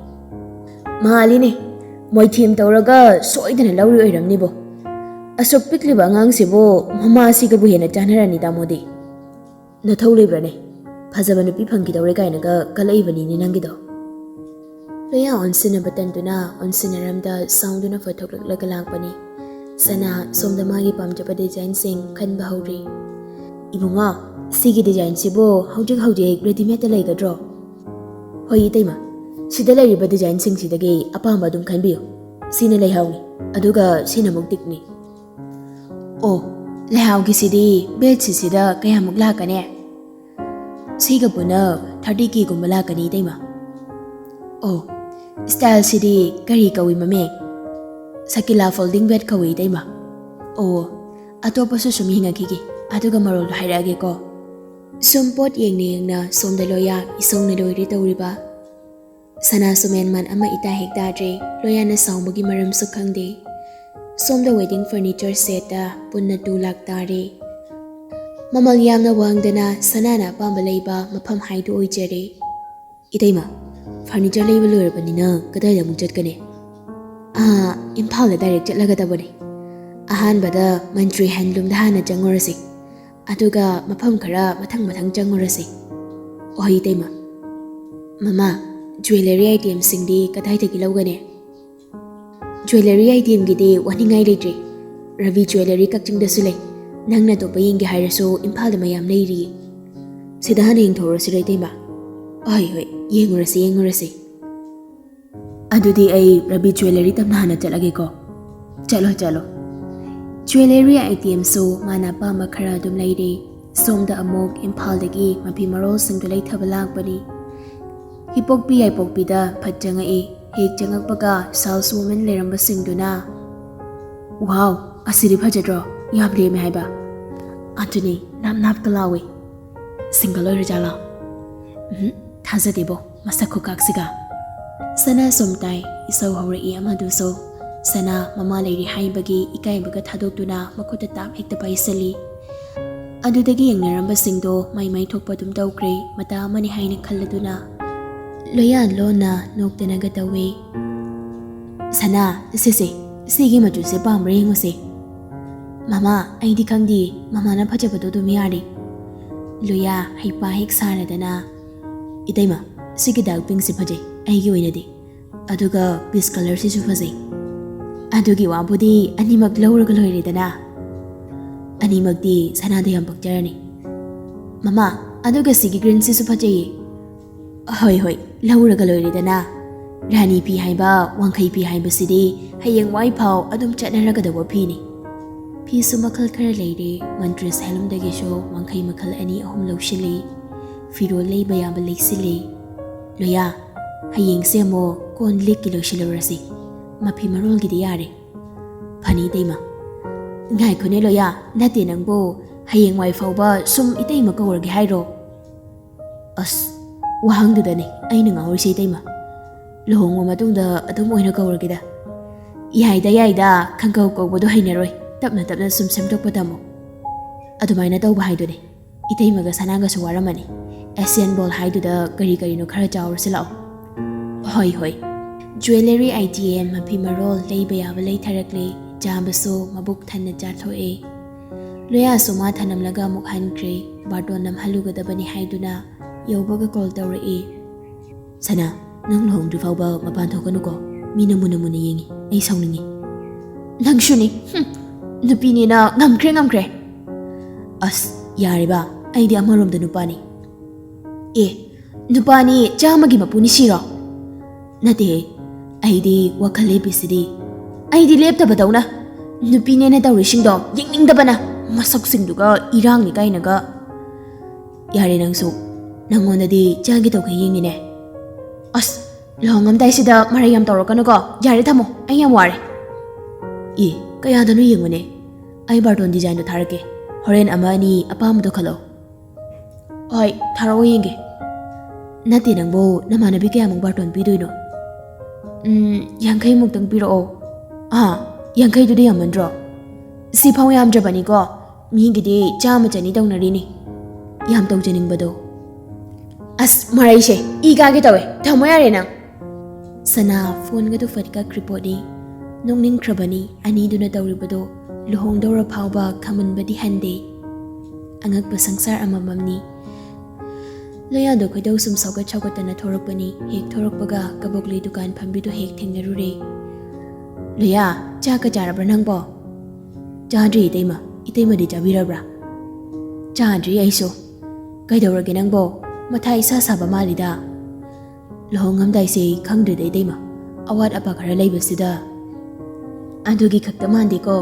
"ꯃꯥꯜꯂꯤꯅꯦ, ꯃꯣꯏꯊꯦꯝ ꯇꯧꯔꯒ ꯁꯣꯏꯗꯅ ꯂꯧꯔꯤ ꯑꯣꯏꯔꯝꯅꯤꯕꯣ꯫ ꯑꯁꯨꯛ ꯄꯤꯛꯂꯤꯕ ꯑꯉꯥꯡꯁꯤꯕꯨ ꯃꯃꯥꯁꯤꯒꯕꯨ ꯍꯦꯟꯅ ꯆꯥꯟꯅꯔꯅꯤ ꯇꯥꯃꯣꯗꯤ꯫ ꯅꯊꯧ ꯂꯩꯕ꯭ꯔꯅꯦ? ꯐꯖꯕ ꯅꯨꯄꯤ ꯐꯪꯈꯤꯗꯧꯔꯦ ꯀꯥꯏꯅꯒ ꯀꯜꯂꯛꯏꯕꯅꯤꯅꯦ ꯅꯪꯒꯤꯗꯣ꯫" ꯂꯣꯌꯥ ꯑꯣꯟꯁꯤꯟꯅꯕ ꯇꯟꯗꯨꯅ ꯑꯣꯟꯁꯤꯟꯅꯔꯝꯗ ꯁꯥꯎꯗꯨꯅ ꯐꯣꯏꯊꯣꯛꯂꯛꯂꯒ ꯂꯥꯛꯄꯅꯤ꯫ ꯁꯅꯥ ꯁꯣꯝꯗ ꯃꯥꯒꯤ ꯄꯥꯝꯖꯕ ꯗꯤꯖꯥꯏꯟꯁꯤꯡ ꯈꯟꯕ ꯍꯧꯔꯤ꯫ "ꯏꯕꯨꯡꯉꯣ, ꯁꯤꯒꯤ ꯗꯤꯖꯥꯏꯟꯁꯤꯕꯨ ꯍꯧꯖꯤꯛ ꯍꯧꯖꯤꯛ ꯔꯦꯗꯤꯃꯦꯗꯇ ꯂꯩꯒꯗ꯭ꯔꯣ?" "ꯍꯣꯏ ꯏꯇꯩꯃ, ꯁꯤꯗ ꯂꯩꯔꯤꯕ ꯗꯤꯖꯥꯏꯟꯁꯤꯡꯁꯤꯗꯒꯤ ꯑꯄꯥꯝꯕ ꯑꯗꯨꯝ ꯈꯟꯕꯤꯌꯨ꯫ ꯁꯤꯅ ꯂꯩꯍꯥꯎꯅꯤ, ꯑꯗꯨꯒ ꯁꯤꯅ ꯑꯃꯨꯛ ꯇꯤꯛꯅꯤ꯫" "ꯑꯣ, ꯂꯩꯍꯥꯎꯒꯤꯁꯤꯗꯤ ꯕꯦꯗꯁꯤꯠꯁꯤꯗ ꯀꯌꯥꯃꯨꯛ ꯂꯥꯛꯀꯅꯤ?" "ꯁꯤꯒ ꯄꯨꯟꯅ ꯊꯥꯔꯇꯤ ꯀꯦꯒꯨꯝꯕ ꯂꯥꯛꯀꯅꯤ ꯏꯇꯩꯃ꯫" "ꯑꯣ, ꯁ꯭ꯇꯥꯏꯜꯁꯤꯗꯤ ꯀꯔꯤ ꯀꯧꯏ ꯃꯃꯤꯡ?" "ꯁꯀꯤꯂꯥ ꯐꯣꯜꯗꯤꯡ ꯕꯦꯗ ꯀꯧꯏ ꯏꯇꯩꯃ꯫" "ꯑꯣ, ꯑꯇꯣꯞꯄꯁꯨ ꯁꯨꯝ ꯌꯦꯡꯉꯛꯈꯤꯒꯦ, ꯑꯗꯨꯒ ꯃꯔꯣꯜꯗꯣ ꯍꯥꯏꯔꯛꯑꯒꯦꯀꯣ꯫" ꯁꯨꯝ ꯄꯣꯠ ꯌꯦꯡꯅ ꯌꯦꯡꯅ ꯁꯣꯝꯗ ꯂꯣꯌꯥ ꯏꯁꯧꯅ ꯂꯣꯏꯔꯦ ꯇꯧꯔꯤꯕ꯫ ꯁꯅꯥꯁꯨ ꯃꯦꯟꯃꯥꯟ ꯑꯃ ꯏꯇꯥ ꯍꯦꯛ ꯇꯥꯗ꯭ꯔꯦ, ꯂꯣꯌꯥꯅ ꯁꯥꯎꯕꯒꯤ ꯃꯔꯝꯁꯨ ꯈꯪꯗꯦ꯫ ꯁꯣꯝꯗ ꯋꯦꯗꯤꯡ ꯐꯔꯅꯤꯆꯔ ꯁꯦꯠꯇ ꯄꯨꯟꯅ ꯇꯨ ꯂꯥꯛ ꯇꯥꯔꯦ꯫ ꯃꯃꯜ ꯌꯥꯝꯅ ꯋꯥꯡꯗꯅ ꯁꯅꯥꯅ ꯑꯄꯥꯝꯕ ꯂꯩꯕ ꯃꯐꯝ ꯍꯥꯏꯗꯨ ꯑꯣꯏꯖꯔꯦ꯫ "ꯏꯇꯩꯃ, ꯐꯔꯅꯤꯆꯔ ꯂꯩꯕ ꯂꯣꯏꯔꯕꯅꯤꯅ ꯀꯗꯥꯏꯗ ꯑꯃꯨꯛ ꯆꯠꯀꯅꯤ?" "ꯑꯥ, ꯏꯝꯐꯥꯜꯗ ꯗꯥꯏꯔꯦꯛ ꯆꯠꯂꯒꯗꯕꯅꯤ꯫ ꯑꯍꯥꯟꯕꯗ ꯃꯟꯇ꯭ꯔꯤ ꯍꯦꯟꯂꯨꯝꯗ ꯍꯥꯟꯅ ꯆꯪꯉꯨꯔꯁꯤ, ꯑꯗꯨꯒ ꯃꯐꯝ ꯈꯔ ꯃꯊꯪ ꯃꯊꯪ ꯆꯪꯉꯨꯔꯁꯤ꯫" "ꯍꯣꯏ ꯏꯇꯩꯃ꯫ ꯃꯃꯥ, ꯖ꯭ꯋꯦꯂꯔꯤ ꯑꯥꯏꯇꯦꯝꯁꯤꯡꯗꯤ ꯀꯗꯥꯏꯗꯒꯤ ꯂꯧꯒꯅꯤ?" "ꯖ꯭ꯋꯦꯂꯔꯤ ꯑꯥꯏꯇꯦꯝꯒꯤꯗꯤ ꯋꯥꯅꯤꯡꯉꯥꯏ ꯂꯩꯇ꯭ꯔꯦ, ꯔꯕꯤ ꯖ꯭ꯋꯦꯂꯔꯤ ꯀꯛꯆꯤꯡꯗꯁꯨ ꯂꯩ꯫ ꯅꯪꯅ ꯑꯇꯣꯞꯄ ꯌꯦꯡꯒꯦ ꯍꯥꯏꯔꯁꯨ ꯏꯝꯐꯥꯜꯗ ꯃꯌꯥꯝ ꯂꯩꯔꯤꯌꯦ꯫ ꯁꯤꯗ ꯍꯥꯟꯅ ꯌꯦꯡꯊꯣꯛꯎꯔꯁꯤꯔ ꯏꯇꯩꯃ?" "ꯍꯣꯏ ꯍꯣꯏ, ꯌꯦꯡꯉꯨꯔꯁꯤ ꯌꯦꯡꯉꯨꯔꯁꯤ꯫ ꯑꯗꯨꯗꯤ ꯑꯩ ꯔꯕꯤ ꯖ꯭ꯋꯦꯂꯔꯤ ꯇꯝꯅ ꯍꯥꯟꯅ ꯆꯠꯂꯒꯦꯀꯣ꯫" "ꯆꯠꯂꯣ ꯆꯠꯂꯣ꯫" ꯖ꯭ꯋꯦꯂꯔꯤ ꯑꯥꯏꯇꯦꯝꯁꯨ ꯃꯥꯅ ꯑꯄꯥꯝꯕ ꯈꯔ ꯑꯗꯨꯝ ꯂꯩꯔꯦ꯫ ꯁꯣꯝꯗ ꯑꯃꯨꯛ ꯏꯝꯐꯥꯜꯗꯒꯤ ꯃꯐꯤ ꯃꯔꯣꯜꯁꯤꯡꯗꯨ ꯂꯩꯊꯕ ꯂꯥꯛꯄꯅꯤ꯫ ꯍꯤꯄꯣꯛꯄꯤ ꯌꯥꯏꯄꯣꯛꯄꯤꯗ ꯐꯠ ꯆꯪꯉꯛꯏ꯫ ꯍꯦꯛ ꯆꯪꯉꯛꯄꯒ ꯁꯦꯜꯁ ꯋꯨꯃꯦꯟ ꯂꯩꯔꯝꯕꯁꯤꯡꯗꯨꯅ, "ꯋꯥꯎ, ꯑꯁꯤꯗꯤ ꯐꯖꯗ꯭ꯔꯣ? ꯌꯥꯝ ꯂꯦꯝꯃꯦ ꯍꯥꯏꯕ?" "ꯑꯗꯨꯅꯤ, ꯅꯥꯞ ꯅꯥꯞꯀ ꯂꯥꯎꯏ꯫ ꯁꯤꯡꯒꯜ ꯑꯣꯏꯔꯖꯥꯠꯂꯣ? ꯎꯝ, ꯊꯥꯖꯗꯦꯕꯣ, ꯃꯁꯛ ꯈꯨꯀꯥꯛꯁꯤꯒ!" ꯁꯅꯥ ꯁꯨꯝ ꯇꯥꯏ, ꯏꯁꯧ ꯍꯧꯔꯛꯏ ꯑꯃꯗꯨꯁꯨ꯫ ꯁꯅꯥ ꯃꯃꯥ ꯂꯩꯔꯤ ꯍꯥꯏꯕꯒꯤ ꯏꯀꯥꯏꯕꯒ ꯊꯥꯗꯣꯛꯇꯨꯅ ꯃꯈꯨꯠꯇ ꯇꯥꯞ ꯍꯦꯛꯇ ꯄꯥꯏꯁꯜꯂꯤ꯫ ꯑꯗꯨꯗꯒꯤ ꯌꯦꯡꯅꯔꯝꯕꯁꯤꯡꯗꯣ ꯃꯥꯏ ꯃꯥꯏ ꯊꯣꯛꯄ ꯑꯗꯨꯝ ꯇꯧꯈ꯭ꯔꯦ꯫ ꯃꯇꯥ ꯑꯃꯅꯤ ꯍꯥꯏꯅ ꯈꯜꯂꯗꯨꯅ ꯂꯣꯌꯥ ꯂꯣꯟꯅ ꯅꯣꯛꯇꯅꯒ ꯇꯧꯏ꯫ "ꯁꯅꯥ, ꯁꯤꯁꯦ, ꯁꯤꯒꯤ ꯃꯆꯨꯁꯦ ꯄꯥꯝꯕ꯭ꯔꯥ ꯌꯦꯡꯉꯨꯁꯦ꯫" "ꯃꯃꯥ, ꯑꯩꯗꯤ ꯈꯪꯗꯦ, ꯃꯃꯥꯅ ꯐꯖꯕꯗꯣ ꯑꯗꯨꯝ ꯌꯥꯔꯦ꯫" ꯂꯣꯌꯥ ꯍꯩꯄꯥ ꯍꯦꯛ ꯁꯥꯔꯗꯅ, "ꯏꯇꯩꯃ, ꯁꯤꯒꯤ ꯗꯥꯔꯛ ꯄꯤꯡꯁꯦ ꯐꯖꯩ ꯑꯩꯒꯤ ꯑꯣꯏꯅꯗꯤ꯫ ꯑꯗꯨꯒ ꯄꯤꯁ ꯀꯂꯔꯁꯤꯁꯨ ꯐꯖꯩ꯫ ꯑꯗꯨꯒꯤ ꯋꯥꯕꯨꯗꯤ ꯑꯅꯤꯃꯛ ꯂꯧꯔꯒ ꯂꯣꯏꯔꯦꯗꯅ꯫ ꯑꯅꯤꯃꯛꯇꯤ ꯁꯅꯥꯗ ꯌꯥꯝ ꯄꯛꯆꯔꯅꯤ꯫ ꯃꯃꯥ, ꯑꯗꯨꯒ ꯁꯤꯒꯤ ꯒ꯭ꯔꯤꯟꯁꯤꯁꯨ ꯐꯖꯩꯌꯦ꯫" "ꯍꯣꯏ, ꯍꯣꯏ, ꯂꯧꯔꯒ ꯂꯣꯏꯔꯦꯗꯅ꯫ ꯔꯥꯅꯤ ꯐꯤ ꯍꯥꯏꯕ, ꯋꯥꯡꯈꯩ ꯐꯤ ꯍꯥꯏꯕꯁꯤꯗꯤ ꯍꯌꯦꯡꯋꯥꯏ ꯐꯥꯎ ꯑꯗꯨꯝ ꯆꯠꯅꯔꯒꯗꯧꯕ ꯐꯤꯅꯤ꯫" ꯐꯤꯁꯨ ꯃꯈꯜ ꯈꯔ ꯂꯩꯔꯦ꯫ ꯃꯟꯇ꯭ꯔꯤꯁ ꯍꯦꯟꯂꯨꯝꯗꯒꯤꯁꯨ ꯋꯥꯡꯈꯩ ꯃꯈꯜ ꯑꯅꯤ ꯑꯍꯨꯝ ꯂꯧꯁꯤꯜꯂꯤ꯫ ꯐꯤꯔꯣꯜ ꯂꯩꯕ ꯌꯥꯕ ꯂꯩꯁꯤꯜꯂꯤ꯫ "ꯂꯣꯌꯥ, ꯍꯌꯦꯡꯁꯦ ꯑꯃꯨꯛ ꯀꯣꯟ ꯂꯤꯛꯀꯤ ꯂꯣꯏꯁꯤꯜꯂꯨꯔꯁꯤ꯫ ꯃꯐꯤ ꯃꯔꯣꯜꯒꯤꯗꯤ ꯌꯥꯔꯦ꯫" "ꯐꯅꯤ ꯏꯇꯩꯃ꯫" "ꯉꯥꯏꯈꯣꯅꯦ ꯂꯣꯌꯥ, ꯅꯠꯇꯦ ꯅꯪꯕꯨ, ꯍꯌꯦꯡꯋꯥꯏ ꯐꯥꯎꯕ ꯁꯨꯝ ꯏꯇꯩꯃ ꯀꯧꯔꯒꯦ ꯍꯥꯏꯔꯣ?" "ꯑꯁ, ꯋꯥꯍꯪꯗꯨꯗꯅꯦ ꯑꯩꯅ ꯉꯥꯎꯔꯤꯁꯦ ꯏꯇꯩꯃ꯫ ꯂꯨꯍꯣꯡꯕ ꯃꯇꯨꯡꯗ ꯑꯗꯨꯝ ꯑꯣꯏꯅ ꯀꯧꯔꯒꯦꯗ꯫" "ꯌꯥꯏꯗ, ꯌꯥꯏꯗ, ꯈꯪꯀꯧ ꯀꯧꯕꯗꯣ ꯍꯩꯅꯔꯣꯏ꯫ ꯇꯞꯅ ꯇꯞꯅ ꯁꯨꯝ ꯁꯦꯝꯗꯣꯛꯄ ꯇꯝꯃꯣ꯫ ꯑꯗꯨꯃꯥꯏꯅ ꯇꯧꯕ ꯍꯥꯏꯗꯨꯅꯦ꯫" ꯏꯇꯩꯃꯒ ꯁꯅꯥꯒꯁꯨ ꯋꯥꯔꯝꯃꯅꯤ꯫ ꯑꯦꯁꯤꯌꯥꯟ ꯕꯣꯜ ꯍꯥꯏꯗꯨꯗ ꯀꯔꯤ ꯀꯔꯤꯅꯣ ꯈꯔ ꯆꯥꯎꯔꯁꯤ ꯂꯥꯛꯑꯣ꯫ "ꯍꯣꯏ, ꯍꯣꯏ꯫" ꯖ꯭ꯋꯦꯂꯔꯤ ꯑꯥꯏꯇꯦꯝ, ꯃꯐꯤ ꯃꯔꯣꯜ, ꯂꯩꯕ ꯌꯥꯕ ꯂꯩꯊꯔꯛꯂꯦ꯫ ꯆꯥꯕꯁꯨ ꯃꯕꯨꯛ ꯊꯟꯅ ꯆꯥꯊꯣꯛꯑꯦ꯫ ꯂꯣꯌꯥꯁꯨ ꯃꯥ ꯊꯅꯝꯂꯒ ꯑꯃꯨꯛ ꯍꯟꯈ꯭ꯔꯦ꯫ ꯕꯥꯔꯇꯣꯟ ꯅꯝꯍꯜꯂꯨꯒꯗꯕꯅꯤ ꯍꯥꯏꯗꯨꯅ ꯌꯧꯕꯒ ꯀꯣꯜ ꯇꯧꯔꯛꯏ꯫ "ꯁꯅꯥ, ꯅꯪ ꯂꯨꯍꯣꯡꯗ꯭ꯔꯤ ꯐꯥꯎꯕ ꯃꯄꯥꯟ ꯊꯣꯛꯀꯅꯨꯀꯣ꯫ ꯃꯤꯅ ꯃꯨꯟꯅ ꯃꯨꯟꯅ ꯌꯦꯡꯉꯤ꯫ ꯑꯩ ꯁꯥꯎꯅꯤꯡꯉꯤ꯫" "ꯅꯪꯁꯨꯅꯤ꯫ ꯍꯨꯝ, ꯅꯨꯄꯤꯅꯦꯅ ꯉꯝꯈ꯭ꯔꯦ, ꯉꯝꯈ꯭ꯔꯦ꯫" "ꯑꯁ, ꯌꯥꯔꯦꯕ, ꯑꯩꯗꯤ ꯑꯃꯔꯣꯝꯗ ꯅꯨꯄꯥꯅꯤ꯫" "ꯑꯦ, ꯅꯨꯄꯥꯅꯤ ꯆꯥꯝꯃꯒꯤ ꯃꯄꯨꯅꯤ ꯁꯤꯔꯣ?" "ꯅꯠꯇꯦꯍꯦ, ꯑꯩꯗꯤ ꯋꯥꯈꯜ ꯂꯦꯞꯄꯤꯁꯤꯗꯤ꯫ ꯑꯩꯗꯤ ꯂꯦꯞꯇꯕꯗꯧꯅ꯫ ꯅꯨꯄꯤꯅꯦꯅ ꯇꯧꯔꯤꯁꯤꯡꯗꯣ ꯌꯦꯡꯅꯤꯡꯗꯕꯅ, ꯃꯁꯛꯁꯤꯡꯗꯨꯒ ꯏꯔꯥꯡꯅꯤ ꯀꯥꯏꯅꯒ꯫" "ꯌꯥꯔꯦ ꯅꯪꯁꯨ, ꯅꯪꯉꯣꯟꯗꯗꯤ ꯆꯥꯒꯦ ꯇꯧꯈꯩ ꯌꯦꯡꯉꯤꯅꯦ꯫ ꯑꯁ, ꯂꯨꯍꯣꯡꯉꯝꯗꯥꯏꯁꯤꯗ ꯃꯔꯩ ꯌꯥꯝ ꯇꯧꯔꯛꯀꯅꯨꯀꯣ꯫ ꯌꯥꯔꯦ, ꯊꯝꯃꯣ, ꯑꯩ ꯌꯥꯝ ꯋꯥꯔꯦ꯫ ꯑꯦ, ꯀꯌꯥꯗꯅꯣ ꯌꯦꯡꯉꯨꯅꯦ꯫ ꯑꯩ ꯕꯥꯔꯇꯣꯟ ꯗꯤꯖꯥꯏꯟꯗꯣ ꯊꯥꯔꯛꯀꯦ, ꯍꯣꯔꯦꯟ ꯑꯃ ꯑꯅꯤ ꯑꯄꯥꯝꯕꯗꯣ ꯈꯜꯂꯣ꯫ ꯍꯣꯏ, ꯊꯥꯔꯛꯑꯣ ꯌꯦꯡꯒꯦ꯫ ꯅꯠꯇꯦ ꯅꯪꯕꯨ, ꯅꯃꯥꯟꯅꯕꯤ ꯀꯌꯥꯃꯨꯛ ꯕꯥꯔꯇꯣꯟ ꯄꯤꯗꯣꯏꯅꯣ? ꯎꯝ, ꯌꯥꯡꯈꯩꯃꯨꯛꯇꯪ ꯄꯤꯔꯛꯑꯣ꯫ ꯑꯥ, ꯌꯥꯡꯈꯩꯗꯨꯗꯤ ꯌꯥꯝꯃꯟꯗ꯭ꯔꯣ? ꯁꯤꯐꯥꯎ ꯌꯥꯝꯗ꯭ꯔꯕꯅꯤꯀꯣ, ꯃꯤꯒꯤꯗꯤ ꯆꯥꯝꯃ ꯆꯅꯤ ꯇꯧꯅꯔꯤꯅꯤ꯫ ꯌꯥꯝ ꯇꯧꯖꯅꯤꯡꯕꯗꯣ꯫ ꯑꯁ, ꯃꯔꯩꯁꯦ ꯏ ꯀꯥꯒꯦ ꯇꯧꯋꯦ꯫ ꯊꯝꯃꯣ ꯌꯥꯔꯦ ꯅꯪ꯫ ꯁꯅꯥ ꯐꯣꯟꯒꯗꯨ ꯐꯠ ꯀꯛꯈ꯭ꯔꯤ ꯄꯣꯠꯅꯤ꯫ ꯅꯣꯛꯅꯤꯡꯈ꯭ꯔꯕꯅꯤ ꯑꯅꯤꯗꯨꯅ ꯇꯧꯔꯤꯕꯗꯣ꯫ ꯂꯨꯍꯣꯡꯗꯧꯔ ꯐꯥꯎꯕ ꯈꯪꯃꯟꯕꯗꯤ ꯍꯟꯗꯦ꯫ ꯑꯉꯛꯄ ꯁꯪꯁꯥꯔ ꯑꯃꯃꯝꯅꯤ꯫ ꯂꯣꯌꯥꯗꯣ ꯈꯣꯏꯗꯧ ꯁꯨꯝ ꯁꯥꯎꯒꯠ ꯁꯥꯎꯒꯠꯇꯅ ꯊꯣꯔꯛꯄꯅꯤ꯫ ꯍꯦꯛ ꯊꯣꯔꯛꯄꯒ ꯀꯕꯣꯛꯂꯩ ꯗꯨꯀꯥꯟ ꯐꯝꯕꯤꯗꯣ ꯍꯦꯛ ꯊꯦꯡꯅꯔꯨꯔꯦ꯫ "ꯂꯣꯌꯥ, ꯆꯥꯛꯀ ꯆꯥꯔꯕ꯭ꯔꯥ ꯅꯪꯕꯣ?" "ꯆꯥꯗ꯭ꯔꯤ ꯏꯇꯩꯃ, ꯏꯇꯩꯃꯗꯤ ꯆꯥꯕꯤꯔꯕ꯭ꯔꯥ?" "ꯆꯥꯗ꯭ꯔꯤ ꯑꯩꯁꯨ꯫ ꯀꯩꯗꯧꯔꯒꯦ ꯅꯪꯕꯣ? ꯃꯊꯥ ꯏꯁꯥ ꯁꯥꯕ ꯃꯥꯜꯂꯤꯗ꯫ ꯂꯨꯍꯣꯡꯉꯝꯗꯥꯏꯁꯦ ꯈꯪꯗ꯭ꯔꯦꯗ ꯏꯇꯩꯃ, ꯑꯋꯥꯠ ꯑꯄꯥ ꯈꯔ ꯂꯩꯕꯁꯤꯗ꯫" "ꯑꯗꯨꯒꯤ ꯈꯛꯇ ꯃꯥꯟꯗꯦꯀꯣ꯫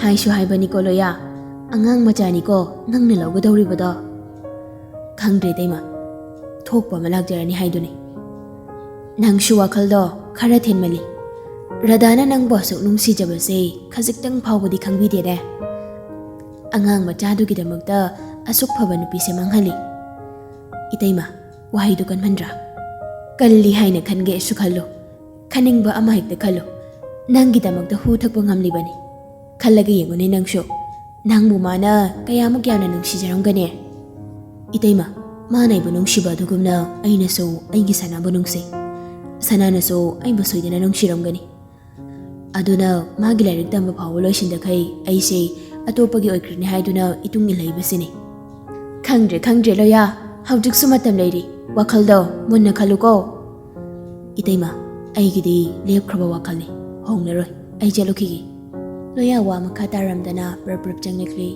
ꯍꯥꯏꯁꯨ ꯍꯥꯏꯕꯅꯤꯀꯣ ꯂꯣꯌꯥ, ꯑꯉꯥꯡ ꯃꯆꯥꯅꯤꯀꯣ ꯅꯪꯅ ꯂꯧꯒꯗꯧꯔꯤꯕꯗꯣ꯫" "ꯈꯪꯗ꯭ꯔꯦ ꯏꯇꯩꯃ, ꯊꯣꯛꯄ ꯑꯃ ꯂꯥꯛꯆꯔꯅꯤ ꯍꯥꯏꯗꯨꯅꯤ꯫ ꯅꯪꯁꯨ ꯋꯥꯈꯜꯗꯣ ꯈꯔ ꯊꯦꯟꯃꯜꯂꯤ꯫ ꯔꯙꯥꯅ ꯅꯪꯕꯨ ꯑꯁꯨꯛ ꯅꯨꯡꯁꯤꯖꯕꯁꯦ ꯈꯖꯤꯛꯇꯪ ꯐꯥꯎꯕꯗꯤ ꯈꯪꯕꯤꯗꯦꯅꯦ꯫ ꯑꯉꯥꯡ ꯃꯆꯥꯗꯨꯒꯤꯗꯃꯛꯇ ꯑꯁꯨꯛ ꯐꯕ ꯅꯨꯄꯤꯁꯦ ꯃꯥꯡꯍꯜꯂꯤ꯫" "ꯏꯇꯩꯃ, ꯋꯥꯍꯩꯗꯨ ꯀꯟꯃꯟꯗ꯭ꯔꯥ?" "ꯀꯜꯂꯤ ꯍꯥꯏꯅ ꯈꯟꯒꯦꯁꯨ ꯈꯜꯂꯨ, ꯈꯟꯅꯤꯡꯕ ꯑꯃ ꯍꯦꯛꯇ ꯈꯜꯂꯨ꯫ ꯅꯪꯒꯤꯗꯃꯛꯇ ꯍꯨ ꯊꯛꯄ ꯉꯝꯂꯤꯕꯅꯤ꯫ ꯈꯜꯂꯒ ꯌꯦꯡꯉꯨꯅꯦ ꯅꯪꯁꯨ꯫ ꯅꯪꯕꯨ ꯃꯥꯅ ꯀꯌꯥꯃꯨꯛ ꯌꯥꯝꯅ ꯅꯨꯡꯁꯤꯖꯔꯝꯒꯅꯤ?" "ꯏꯇꯩꯃ, ꯃꯥꯅ ꯑꯩꯕꯨ ꯅꯨꯡꯁꯤꯕ ꯑꯗꯨꯒꯨꯝꯅ ꯑꯩꯅꯁꯨ ꯑꯩꯒꯤ ꯁꯅꯥꯕꯨ ꯅꯨꯡꯁꯤ꯫ ꯁꯅꯥꯅꯁꯨ ꯑꯩꯕꯨ ꯁꯣꯏꯗꯅ ꯅꯨꯡꯁꯤꯔꯝꯒꯅꯤ꯫ ꯑꯗꯨꯅ ꯃꯥꯒꯤ ꯂꯥꯏꯔꯤꯛ ꯇꯝꯕ ꯐꯥꯎꯕ ꯂꯣꯏꯁꯤꯟꯗꯈꯩ ꯑꯩꯁꯦ ꯑꯇꯣꯞꯄꯒꯤ ꯑꯣꯏꯈ꯭ꯔꯅꯤ ꯍꯥꯏꯗꯨꯅ ꯏꯇꯨꯡ ꯏꯜꯂꯛꯏꯕꯁꯤꯅꯤ꯫" "ꯈꯪꯗ꯭ꯔꯦ, ꯈꯪꯗ꯭ꯔꯦ ꯂꯣꯌꯥ, ꯍꯧꯖꯤꯛꯁꯨ ꯃꯇꯝ ꯂꯩꯔꯤ꯫ ꯋꯥꯈꯜꯗꯣ ꯃꯨꯟꯅ ꯈꯜꯂꯨꯀꯣ꯫" "ꯏꯇꯩꯃ, ꯑꯩꯒꯤꯗꯤ ꯂꯦꯞꯈ꯭ꯔꯕ ꯋꯥꯈꯜꯅꯤ, ꯍꯣꯡꯂꯔꯣꯏ꯫ ꯑꯩ ꯆꯠꯂꯨꯈꯤꯒꯦ꯫" ꯂꯣꯌꯥ ꯋꯥ ꯃꯈꯥ ꯇꯥꯔꯝꯗꯅ ꯄ꯭ꯔꯞ ꯄ꯭ꯔꯞ ꯆꯪꯂꯛꯂꯤ꯫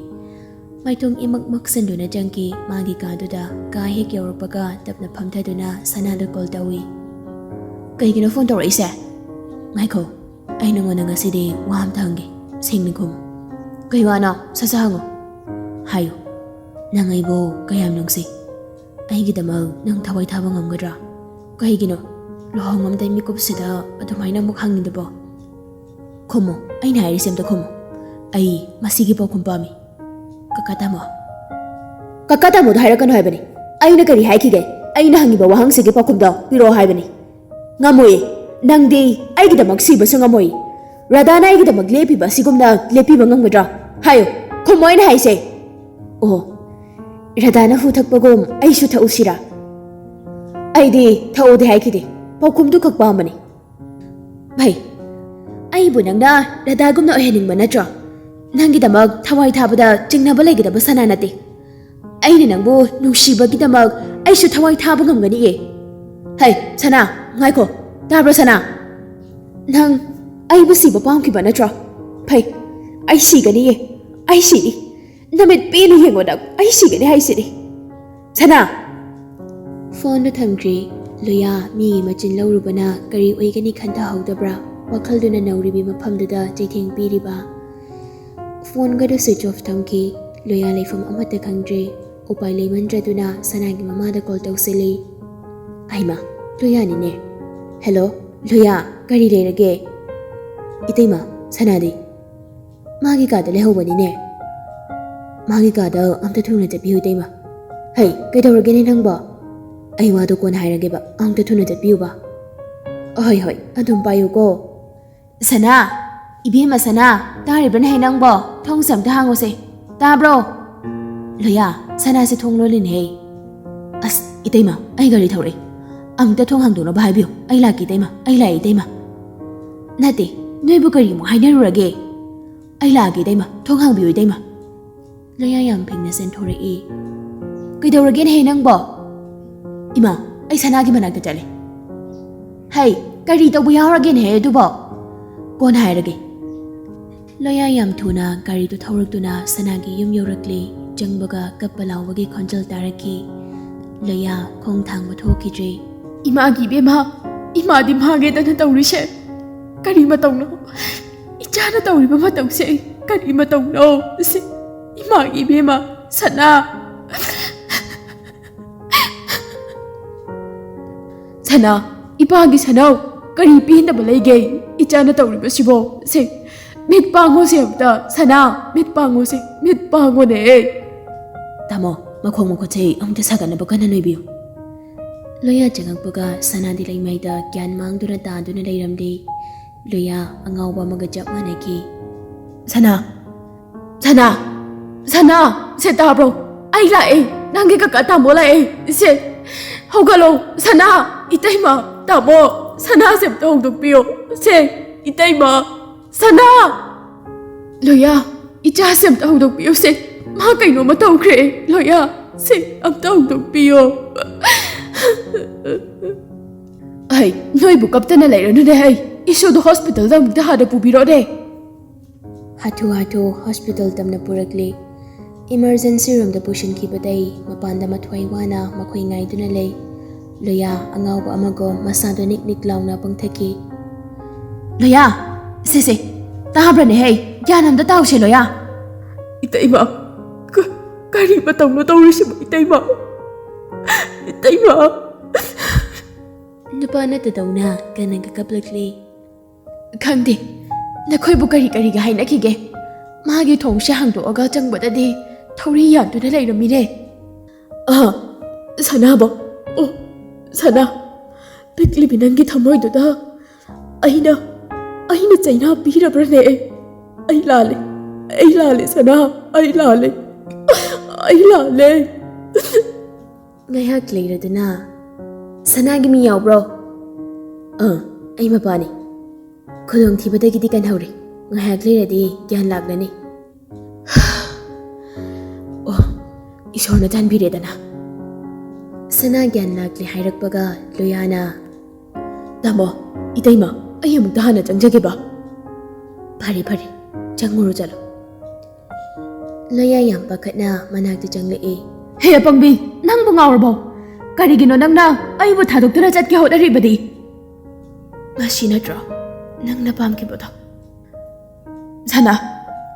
ꯃꯥꯏꯊꯣꯡ ꯏꯃꯛ ꯃꯛꯁꯟꯗꯨꯅ ꯆꯪꯈꯤ ꯃꯥꯒꯤ ꯀꯥꯗꯨꯗ꯫ ꯀꯥ ꯍꯦꯛ ꯌꯧꯔꯛꯄꯒ ꯇꯞꯅ ꯐꯝꯊꯗꯨꯅ ꯁꯅꯥꯗ ꯀꯣꯜ ꯇꯧꯏ꯫ "ꯀꯩꯒꯤꯅꯣ ꯐꯣꯟ ꯇꯧꯔꯛꯏꯁꯦ? ꯉꯥꯏꯈꯣ, ꯑꯩ ꯅꯉꯣꯟꯗ ꯉꯁꯤꯗꯤ ꯋꯥ ꯑꯝꯇ ꯍꯪꯒꯦ, ꯁꯦꯡꯅ ꯈꯨꯝꯃꯨ꯫" "ꯀꯩ ꯋꯥꯅꯣ? ꯁꯠ ꯁꯠ ꯍꯪꯉꯣ꯫" "ꯍꯥꯏꯌꯨ, ꯅꯪ ꯑꯩꯕꯨ ꯀꯌꯥꯝ ꯅꯨꯡꯁꯤ? ꯑꯩꯒꯤꯗꯃꯛ ꯅꯪ ꯊꯋꯥꯏ ꯊꯥꯕ ꯉꯝꯒꯗ꯭ꯔꯥ?" ꯀꯩꯒꯤꯅꯣ ꯂꯨꯍꯣꯡꯉꯝꯗꯥꯏ ꯃꯤꯀꯨꯞꯁꯤꯗ ꯑꯗꯨꯃꯥꯏꯅ ꯑꯃꯨꯛ ꯍꯪꯉꯤꯗꯨꯕꯣ? ꯈꯨꯝꯃꯣ, ꯑꯩꯅ ꯍꯥꯏꯔꯤꯁꯦ ꯑꯝꯇ ꯈꯨꯝꯃꯣ꯫ ꯑꯩ ꯃꯁꯤꯒꯤ ꯄꯥꯎꯈꯨꯝ ꯄꯥꯝꯃꯤ꯫ ꯀꯀꯥ ꯇꯥꯃꯣ꯫ ꯀꯀꯥ ꯇꯥꯃꯣꯗꯣ ꯍꯥꯏꯔꯛꯀꯅꯨ ꯍꯥꯏꯕꯅꯤ꯫ ꯑꯩꯅ ꯀꯔꯤ ꯍꯥꯏꯈꯤꯒꯦ? ꯑꯩꯅ ꯍꯪꯉꯤꯕ ꯋꯥꯍꯪꯁꯤꯒꯤ ꯄꯥꯎꯈꯨꯝꯗꯣ ꯄꯤꯔꯛꯑꯣ ꯍꯥꯏꯕꯅꯤ꯫ ꯉꯝꯃꯣꯏꯌꯦ꯫ ꯅꯪꯗꯤ ꯑꯩꯒꯤꯗꯃꯛ ꯁꯤꯕꯁꯨ ꯉꯝꯃꯣꯏ꯫ ꯔꯥꯙꯥꯅ ꯑꯩꯒꯤꯗꯃꯛ ꯂꯦꯞꯄꯤꯕ ꯑꯁꯤꯒꯨꯝꯅ ꯂꯦꯞꯄꯤꯕ ꯉꯝꯒꯗ꯭ꯔꯥ? ꯍꯥꯏꯌꯨ, ꯈꯨꯝꯃꯣ ꯑꯩꯅ ꯍꯥꯏꯁꯦ꯫ ꯑꯣ, ꯔꯥꯙꯥꯅ ꯍꯨ ꯊꯛꯄꯒꯨꯝ ꯑꯩꯁꯨ ꯊꯛꯎꯁꯤꯔꯥ? ꯑꯩꯗꯤ ꯊꯛꯑꯣꯗꯤ ꯍꯥꯏꯈꯤꯗꯦ, ꯄꯥꯎꯈꯨꯝꯗꯨ ꯈꯛ ꯄꯥꯝꯕꯅꯤ꯫ ꯚꯩ, ꯑꯩꯕꯨ ꯅꯪꯅ ꯔꯥꯙꯥꯒꯨꯝꯅ ꯑꯣꯏꯍꯟꯅꯤꯡꯕ ꯅꯠꯇ꯭ꯔꯣ? ꯅꯪꯒꯤꯗꯃꯛ ꯊꯋꯥꯏ ꯊꯥꯕꯗ ꯆꯤꯡꯅꯕ ꯂꯩꯒꯗꯕ ꯁꯅꯥ ꯅꯠꯇꯦ꯫ ꯑꯩꯅ ꯅꯪꯕꯨ ꯅꯨꯡꯁꯤꯕꯒꯤꯗꯃꯛ ꯑꯩꯁꯨ ꯊꯋꯥꯏ ꯊꯥꯕ ꯉꯝꯒꯅꯤꯌꯦ꯫ ꯍꯩ, ꯁꯅꯥ, ꯉꯥꯏꯈꯣ꯫ ꯇꯥꯕ꯭ꯔꯣ, ꯁꯅꯥ? ꯅꯪ ꯑꯩꯕꯨ ꯁꯤꯕ ꯄꯥꯝꯈꯤꯕ ꯅꯠꯇ꯭ꯔꯣ? ꯐꯩ, ꯑꯩ ꯁꯤꯒꯅꯤꯌꯦ꯫ ꯑꯩ ꯁꯤꯅꯤ꯫ ꯅꯃꯤꯠ ꯄꯦꯟꯅ ꯌꯦꯡꯉꯣ ꯅꯪ꯫ ꯑꯩ ꯁꯤꯒꯅꯤ ꯍꯥꯏꯁꯤꯅꯤ꯫ ꯁꯅꯥ! ꯐꯣꯟꯗꯨ ꯊꯝꯈ꯭ꯔꯦ꯫ ꯂꯣꯌꯥ ꯃꯤꯒꯤ ꯃꯆꯤꯟ ꯂꯧꯔꯨꯕꯅ ꯀꯔꯤ ꯑꯣꯏꯒꯅꯤ ꯈꯟꯊꯍꯧꯗꯕ꯭ꯔꯥ? ꯋꯥꯈꯜꯗꯨꯅ ꯅꯧꯔꯤꯕꯤ ꯃꯐꯝꯗꯨꯗ ꯆꯩꯊꯦꯡ ꯄꯤꯔꯤꯕ꯫ ꯐꯣꯟꯒꯗꯨ switch off ꯊꯝꯈꯤ꯫ ꯂꯣꯌꯥ ꯂꯩꯐꯝ ꯑꯃꯠꯇ ꯈꯪꯗ꯭ꯔꯦ꯫ ꯎꯄꯥꯏ ꯂꯩꯃꯟꯗ꯭ꯔꯗꯨꯅ ꯁꯅꯥꯒꯤ ꯃꯃꯥꯗ call ꯇꯧꯁꯤꯜꯂꯤ꯫ ꯍꯩꯃꯥ, ꯂꯣꯌꯥꯅꯤꯅꯦ꯫ Hello, ꯂꯣꯌꯥ, ꯀꯔꯤ ꯂꯩꯔꯒꯦ? ꯏꯇꯩꯃ, ꯁꯅꯥꯗꯤ? ꯃꯥꯒꯤ ꯀꯥꯗ ꯂꯩꯍꯧꯕꯅꯤꯅꯦ꯫ ꯃꯥꯒꯤ ꯀꯥꯗ ꯑꯝꯇ ꯊꯨꯅ ꯆꯠꯄꯤꯌꯨ, ꯏꯇꯩꯃ꯫ ꯍꯩ, ꯀꯩꯗꯧꯔꯒꯦꯅꯦ ꯅꯪꯕꯣ? ꯑꯩ ꯋꯥꯗꯣ ꯀꯣꯟꯅ ꯍꯥꯏꯔꯒꯦꯕ, ꯑꯝꯇ ꯊꯨꯅ ꯆꯠꯄꯤꯌꯨꯕ꯫ ꯑꯍꯣꯏ, ꯍꯣꯏ, ꯑꯗꯨꯝ ꯄꯥꯏꯌꯨꯀꯣ꯫ ꯁꯅꯥ! ꯏꯕꯦꯝꯃ ꯁꯅꯥ, ꯇꯥꯔꯤꯕꯅꯦ ꯍꯦ ꯅꯪꯕꯣ? ꯊꯣꯡꯁꯦ ꯑꯝꯇ ꯍꯥꯡꯉꯨꯁꯦ꯫ ꯇꯥꯕ꯭ꯔꯣ? ꯂꯣꯌꯥ, ꯁꯅꯥꯁꯦ ꯊꯣꯡ ꯂꯣꯜꯂꯤꯅꯦꯍꯦ꯫ ꯑꯁ, ꯏꯇꯩꯃ, ꯑꯩ ꯒꯥꯔꯤ ꯊꯧꯔꯛꯑꯦ꯫ ꯑꯝꯇ ꯊꯣꯡ ꯍꯥꯡꯗꯣꯛꯅꯕ ꯍꯥꯏꯕꯤꯌꯨ꯫ ꯑꯩ ꯂꯥꯛꯀꯦ, ꯏꯇꯩꯃ꯫ ꯑꯩ ꯂꯥꯛꯑꯦ, ꯏꯇꯩꯃ꯫ ꯅꯠꯇꯦ, ꯅꯣꯏꯕꯨ ꯀꯔꯤꯃꯨꯛ ꯍꯥꯏꯅꯔꯨꯔꯒꯦ? ꯑꯩ ꯂꯥꯛꯑꯒꯦ, ꯏꯇꯩꯃ꯫ ꯊꯣꯡ ꯍꯥꯡꯕꯤꯌꯨ, ꯏꯇꯩꯃ꯫ ꯂꯣꯌꯥ ꯌꯥꯝ ꯐꯤꯡꯅ ꯆꯦꯟꯊꯣꯔꯛꯏ꯫ ꯀꯩꯗꯧꯔꯒꯦꯅꯦꯍꯦ ꯅꯪꯕꯣ? ꯏꯃꯥ, ꯑꯩ ꯁꯅꯥꯒꯤ ꯃꯅꯥꯛꯇ ꯆꯠꯂꯦ꯫ ꯍꯩ, ꯀꯔꯤ ꯇꯧꯕ ꯌꯥꯎꯔꯒꯦꯅꯦꯍꯦ ꯑꯗꯨꯕꯣ? ꯀꯣꯟꯅ ꯍꯥꯏꯔꯒꯦ꯫ ꯂꯣꯌꯥ ꯌꯥꯝ ꯊꯨꯅ ꯒꯥꯔꯤꯗꯨ ꯊꯧꯔꯛꯇꯨꯅ ꯁꯅꯥꯒꯤ ꯌꯨꯝ ꯌꯧꯔꯛꯂꯦ꯫ ꯆꯪꯕꯒ ꯀꯞꯄ ꯂꯥꯎꯕꯒꯤ ꯈꯣꯟꯖꯦꯜ ꯇꯥꯔꯛꯈꯤ꯫ ꯂꯣꯌꯥ ꯈꯣꯡ ꯊꯥꯡꯕ ꯊꯣꯛꯈꯤꯗ꯭ꯔꯦ꯫ ꯏꯃꯥꯒꯤ ꯏꯕꯦꯝꯃ, ꯏꯃꯥꯗꯤ ꯃꯥꯒꯦꯗꯅ ꯇꯧꯔꯤꯁꯦ ꯀꯔꯤ ꯃꯇꯧꯅꯣ? ꯏꯆꯥꯅ ꯇꯧꯔꯤꯕ ꯃꯇꯧꯁꯦ ꯀꯔꯤ ꯃꯇꯧꯅꯣ? ꯁꯤ ꯏꯃꯥꯒꯤ ꯏꯕꯦꯝꯃ, ꯁꯅꯥ꯫ ꯁꯅꯥ, ꯏꯄꯥꯒꯤ ꯁꯅꯥꯎ, ꯀꯔꯤ ꯄꯦꯟꯗꯕ ꯂꯩꯒꯦ? ꯏꯆꯥꯅ ꯇꯧꯔꯤꯕꯁꯤꯕꯣ? ꯁꯦ, ꯃꯤꯠ ꯄꯥꯡꯉꯣꯁꯦ ꯑꯝꯇ, ꯁꯅꯥ, ꯃꯤꯠ ꯄꯥꯡꯉꯣꯁꯦ, ꯃꯤꯠ ꯄꯥꯡꯉꯣꯅꯦ꯫ ꯇꯥꯃꯣ, ꯃꯈꯣꯡ ꯃꯈꯨꯠꯁꯦ ꯑꯃꯨꯛꯇ ꯁꯥꯒꯠꯅꯕ ꯀꯟꯅ ꯅꯣꯏꯕꯤꯌꯨ꯫ ꯂꯣꯌꯥ ꯆꯪꯉꯛꯄꯒ ꯁꯅꯥꯗꯤ ꯂꯩꯃꯥꯏꯗ ꯒ꯭ꯌꯥꯟ ꯃꯥꯡꯗꯨꯅ ꯇꯥꯗꯨꯅ ꯂꯩꯔꯝꯂꯦ꯫ ꯂꯣꯌꯥ ꯑꯉꯥꯎꯕ ꯑꯃꯒ ꯆꯞ ꯃꯥꯟꯅꯈꯤ꯫ "ꯁꯅꯥ, ꯁꯅꯥ, ꯁꯅꯥ, ꯁꯦ ꯇꯥꯕ꯭ꯔꯣ? ꯑꯩ ꯂꯥꯛꯑꯦ, ꯅꯪꯒꯤ ꯀꯀꯥ ꯇꯥꯃꯣ ꯂꯥꯛꯑꯦ꯫ ꯁꯦ, ꯍꯧꯒꯠꯂꯣ, ꯁꯅꯥ, ꯏꯇꯩꯃ, ꯇꯥꯃꯣ, ꯁꯅꯥꯁꯦ ꯑꯝꯇ ꯍꯧꯗꯣꯛꯄꯤꯌꯣ꯫ ꯁꯦ, ꯏꯇꯩꯃ, ꯁꯅꯥ!" "ꯂꯣꯌꯥ, ꯏꯆꯥꯁꯦ ꯑꯝꯇ ꯍꯧꯗꯣꯛꯄꯤꯌꯨꯁꯦ꯫ ꯃꯥ ꯀꯩꯅꯣꯝꯃ ꯇꯧꯈ꯭ꯔꯦ꯫ ꯂꯣꯌꯥ, ꯁꯦ ꯑꯝꯇ ꯍꯧꯗꯣꯛꯄꯤꯌꯣ꯫" "ꯍꯩ, ꯅꯣꯏꯕꯨ ꯀꯞꯇꯅ ꯂꯩꯔꯅꯨꯅꯦ꯫ ꯍꯩ, ꯏꯁꯨꯗꯣ ꯍꯣꯁꯄꯤꯇꯥꯜꯗ ꯑꯃꯨꯛꯇ ꯍꯥꯟꯅ ꯄꯨꯕꯤꯔꯣꯅꯦ꯫" ꯍꯥꯊꯨ ꯍꯥꯊꯨ ꯍꯣꯁꯄꯤꯇꯥꯜ ꯇꯝꯅ ꯄꯨꯔꯛꯂꯤ꯫ ꯏꯃꯔꯖꯦꯟꯁꯤ ꯔꯨꯝꯗ ꯄꯨꯁꯤꯟꯈꯤꯕꯗꯩ ꯃꯄꯥꯟꯗ ꯃꯊ꯭ꯋꯥꯏ ꯋꯥꯅ ꯃꯈꯣꯏ ꯉꯥꯏꯗꯨꯅ ꯂꯩ꯫ ꯂꯣꯌꯥ ꯑꯉꯥꯎꯕ ꯑꯃꯒꯨꯝ ꯃꯁꯥꯗꯣ ꯅꯤꯛ ꯅꯤꯛ ꯂꯥꯎꯅ ꯄꯪꯊꯈꯤ꯫ "ꯂꯣꯌꯥ, ꯁꯦ, ꯁꯦ, ꯇꯥꯕ꯭ꯔꯅꯦ? ꯍꯩ, ꯒ꯭ꯌꯥꯟ ꯑꯝꯇ ꯇꯥꯎꯁꯦ, ꯂꯣꯌꯥ꯫" "ꯏꯇꯩꯃ, ꯀ-, ꯀꯔꯤ ꯃꯇꯧꯅꯣ ꯇꯧꯔꯤꯁꯤꯕꯣ, ꯏꯇꯩꯃ? ꯏꯇꯩꯃ!" ꯅꯨꯄꯥ ꯅꯠꯇꯗꯧꯅ ꯀꯟꯅꯒ ꯀꯞꯂꯛꯂꯤ꯫ "ꯈꯪꯗꯦ, ꯅꯈꯣꯏꯕꯨ ꯀꯔꯤ ꯀꯔꯤꯒ ꯍꯥꯏꯅꯈꯤꯒꯦ? ꯃꯥꯒꯤ ꯊꯣꯡꯁꯦ ꯍꯥꯡꯗꯣꯛꯑꯒ ꯆꯪꯕꯗꯗꯤ ꯊꯧꯔꯤ ꯌꯥꯟꯗꯨꯅ ꯂꯩꯔꯝꯃꯤꯅꯦ꯫" "ꯑꯥ, ꯁꯅꯥꯕꯣ, ꯑꯣ, ꯁꯅꯥ, ꯄꯤꯛꯂꯤꯕꯤ ꯅꯪꯒꯤ ꯊꯃꯣꯏꯗꯨꯗ ꯑꯩꯅ, ꯑꯩꯅ ꯆꯩꯅꯥ ꯄꯤꯔꯕ꯭ꯔꯅꯦ? ꯑꯩ ꯂꯥꯜꯂꯦ, ꯑꯩ ꯂꯥꯜꯂꯦ, ꯁꯅꯥ, ꯑꯩ ꯂꯥꯜꯂꯦ, ꯑꯩ ꯂꯥꯜꯂꯦ꯫" ꯉꯥꯏꯍꯥꯛ ꯂꯩꯔꯗꯨꯅ, "ꯁꯅꯥꯒꯤ ꯃꯤ ꯌꯥꯎꯕ꯭ꯔꯣ?" "ꯑꯥ, ꯑꯩ ꯃꯄꯥꯅꯤ꯫ ꯈꯨꯗꯣꯡꯊꯤꯕꯗꯒꯤꯗꯤ ꯀꯟꯍꯧꯔꯦ꯫ ꯉꯥꯏꯍꯥꯛ ꯂꯩꯔꯗꯤ ꯒ꯭ꯌꯥꯟ ꯂꯥꯛꯂꯅꯤ꯫" "ꯑꯣ, ꯏꯁꯣꯔꯅ ꯆꯥꯟꯕꯤꯔꯦꯗꯅ꯫" ꯁꯅꯥ ꯒ꯭ꯌꯥꯟ ꯂꯥꯛꯂꯦ ꯍꯥꯏꯔꯛꯄꯒ ꯂꯣꯌꯥꯅ, "ꯇꯥꯃꯣ, ꯏꯇꯩꯃ, ꯑꯩ ꯑꯃꯨꯛꯇ ꯍꯥꯟꯅ ꯆꯪꯖꯒꯦꯕ꯫" "ꯐꯔꯦ, ꯐꯔꯦ, ꯆꯪꯉꯨꯔꯣ, ꯆꯠꯂꯣ꯫" ꯂꯣꯌꯥ ꯌꯥꯝ ꯄꯥꯈꯠꯅ ꯃꯅꯥꯛꯇ ꯆꯪꯂꯛꯏ꯫ "ꯍꯦ ꯑꯄꯪꯕꯤ, ꯅꯪꯕꯨ ꯉꯥꯎꯔꯕꯣ? ꯀꯔꯤꯒꯤꯅꯣ ꯅꯪꯅ ꯑꯩꯕꯨ ꯊꯥꯗꯣꯛꯇꯨꯅ ꯆꯠꯀꯦ ꯍꯣꯠꯅꯔꯤꯕꯗꯤ?" "ꯃꯁꯤ ꯅꯠꯇ꯭ꯔꯣ ꯅꯪꯅ ꯄꯥꯝꯈꯤꯕꯗꯣ?" "ꯁꯅꯥ,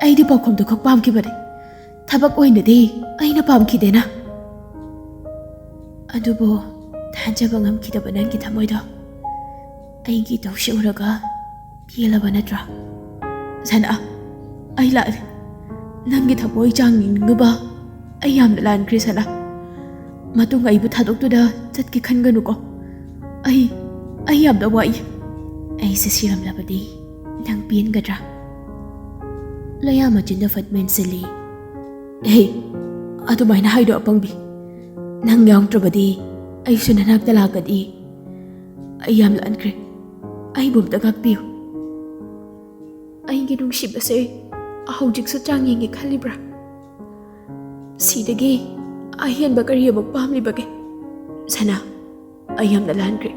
ꯑꯩꯗꯤ ꯄꯥꯎꯈꯨꯝꯗꯨ ꯈꯛ ꯄꯥꯝꯈꯤꯕꯅꯤ꯫ ꯊꯕꯛ ꯑꯣꯏꯅꯗꯤ ꯑꯩꯅ ꯄꯥꯝꯈꯤꯗꯦꯅ꯫ ꯑꯗꯨꯕꯨ ꯊꯥꯖꯕ ꯉꯝꯈꯤꯗꯕ ꯅꯪꯒꯤ ꯊꯃꯣꯏꯗꯣ ꯑꯩꯒꯤ ꯏꯇꯧꯁꯤ ꯎꯔꯒ ꯄꯦꯜꯂꯕ ꯅꯠꯇ꯭ꯔꯣ? ꯁꯅꯥ, ꯑꯩ ꯂꯥꯜꯂꯦ꯫ ꯅꯪꯒꯤ ꯊꯃꯣꯏ ꯆꯥꯡ ꯌꯦꯡꯅꯤꯡꯉꯨꯕ ꯑꯩ ꯌꯥꯝꯅ ꯂꯥꯟꯈ꯭ꯔꯦ ꯁꯅꯥ꯫ ꯃꯇꯨꯡ ꯑꯩꯕꯨ ꯊꯥꯗꯣꯛꯇꯨꯅ ꯆꯠꯀꯦ ꯈꯟꯒꯅꯨꯀꯣ꯫ ꯑꯩ, ꯑꯩ ꯌꯥꯝꯅ ꯋꯥꯏ꯫ ꯑꯩꯁꯦ ꯁꯤꯔꯝꯂꯕꯗꯤ ꯅꯪ ꯄꯦꯟꯒꯗ꯭ꯔꯥ? ꯂꯣꯌꯥ ꯃꯆꯤꯟꯗ ꯐꯠ ꯃꯦꯟꯁꯤꯜꯂꯤ꯫ ꯍꯦ, ꯑꯗꯨꯃꯥꯏꯅ ꯍꯥꯏꯗꯣ ꯑꯄꯪꯕꯤ꯫ ꯅꯪ ꯌꯥꯎꯗ꯭ꯔꯕꯗꯤ ꯑꯩꯁꯨ ꯅꯅꯥꯛꯇ ꯂꯥꯛꯀꯅꯤ꯫ ꯑꯩ ꯌꯥꯝ ꯂꯥꯟꯈ꯭ꯔꯦ꯫ ꯑꯩꯕꯨ ꯑꯝꯇ ꯉꯥꯛꯄꯤꯌꯨ꯫ ꯑꯩꯒꯤ ꯅꯨꯡꯁꯤꯕꯁꯦ ꯍꯧꯖꯤꯛꯁꯨ ꯆꯥꯡ ꯌꯦꯡꯒꯦ ꯈꯜꯂꯤꯕ꯭ꯔꯥ? ꯁꯤꯗꯒꯤ ꯑꯍꯦꯟꯕ ꯀꯔꯤ ꯑꯃꯨꯛ ꯄꯥꯝꯂꯤꯕꯒꯦ? ꯁꯅꯥ, ꯑꯩ ꯌꯥꯝꯅ ꯂꯥꯟꯈ꯭ꯔꯦ꯫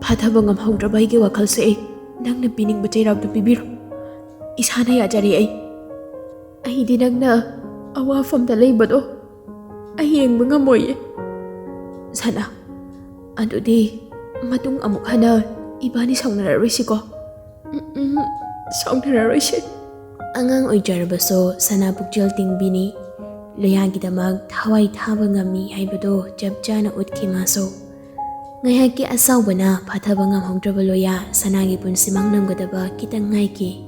ꯐꯥꯊꯕ ꯉꯝꯍꯧꯗ꯭ꯔꯕ ꯑꯩꯒꯤ ꯋꯥꯈꯜꯁꯦ ꯅꯪꯅ ꯄꯤꯅꯤꯡꯕ ꯆꯩꯔꯥꯛꯇꯨ ꯄꯤꯕꯤꯔꯣ꯫ ꯏꯁꯥꯅ ꯌꯥꯖꯔꯦ ꯑꯩ꯫ ꯑꯩꯗꯤ ꯅꯪꯅ ꯑꯋꯥꯐꯝꯗ ꯂꯩꯕꯗꯣ ꯑꯩ ꯌꯦꯡꯕ ꯉꯝꯃꯣꯏꯌꯦ꯫ ꯁꯅꯥ, ꯑꯗꯨꯗꯤ ꯃꯇꯨꯡ ꯑꯃꯨꯛ ꯍꯟꯅ ꯏꯕꯥꯅꯤ ꯁꯥꯎꯅꯔꯔꯣꯏꯁꯤꯀꯣ? ꯎꯝ, ꯎꯝ, ꯁꯥꯎꯅꯔꯔꯣꯏꯁꯦ꯫ ꯑꯉꯥꯡ ꯑꯣꯏꯖꯔꯕꯁꯨ ꯁꯅꯥ ꯄꯨꯛꯆꯦꯜ ꯇꯤꯡꯕꯤꯅꯤ꯫ ꯂꯣꯌꯥꯒꯤꯗꯃꯛ ꯊꯋꯥꯏ ꯊꯥꯕ ꯉꯝꯃꯤ ꯍꯥꯏꯕꯗꯨ ꯆꯞ ꯆꯥꯅ ꯎꯠꯈꯤ ꯃꯥꯁꯨ꯫ ꯉꯥꯏꯍꯥꯛꯀꯤ ꯑꯁꯥꯎꯕꯅ ꯐꯥꯊꯕ ꯉꯝꯍꯧꯗ꯭ꯔꯕ ꯂꯣꯌꯥ ꯁꯅꯥꯒꯤ ꯄꯨꯟꯁꯤ ꯃꯥꯡꯂꯝꯒꯗꯕ ꯈꯤꯇꯪ ꯉꯥꯏꯈꯤ꯫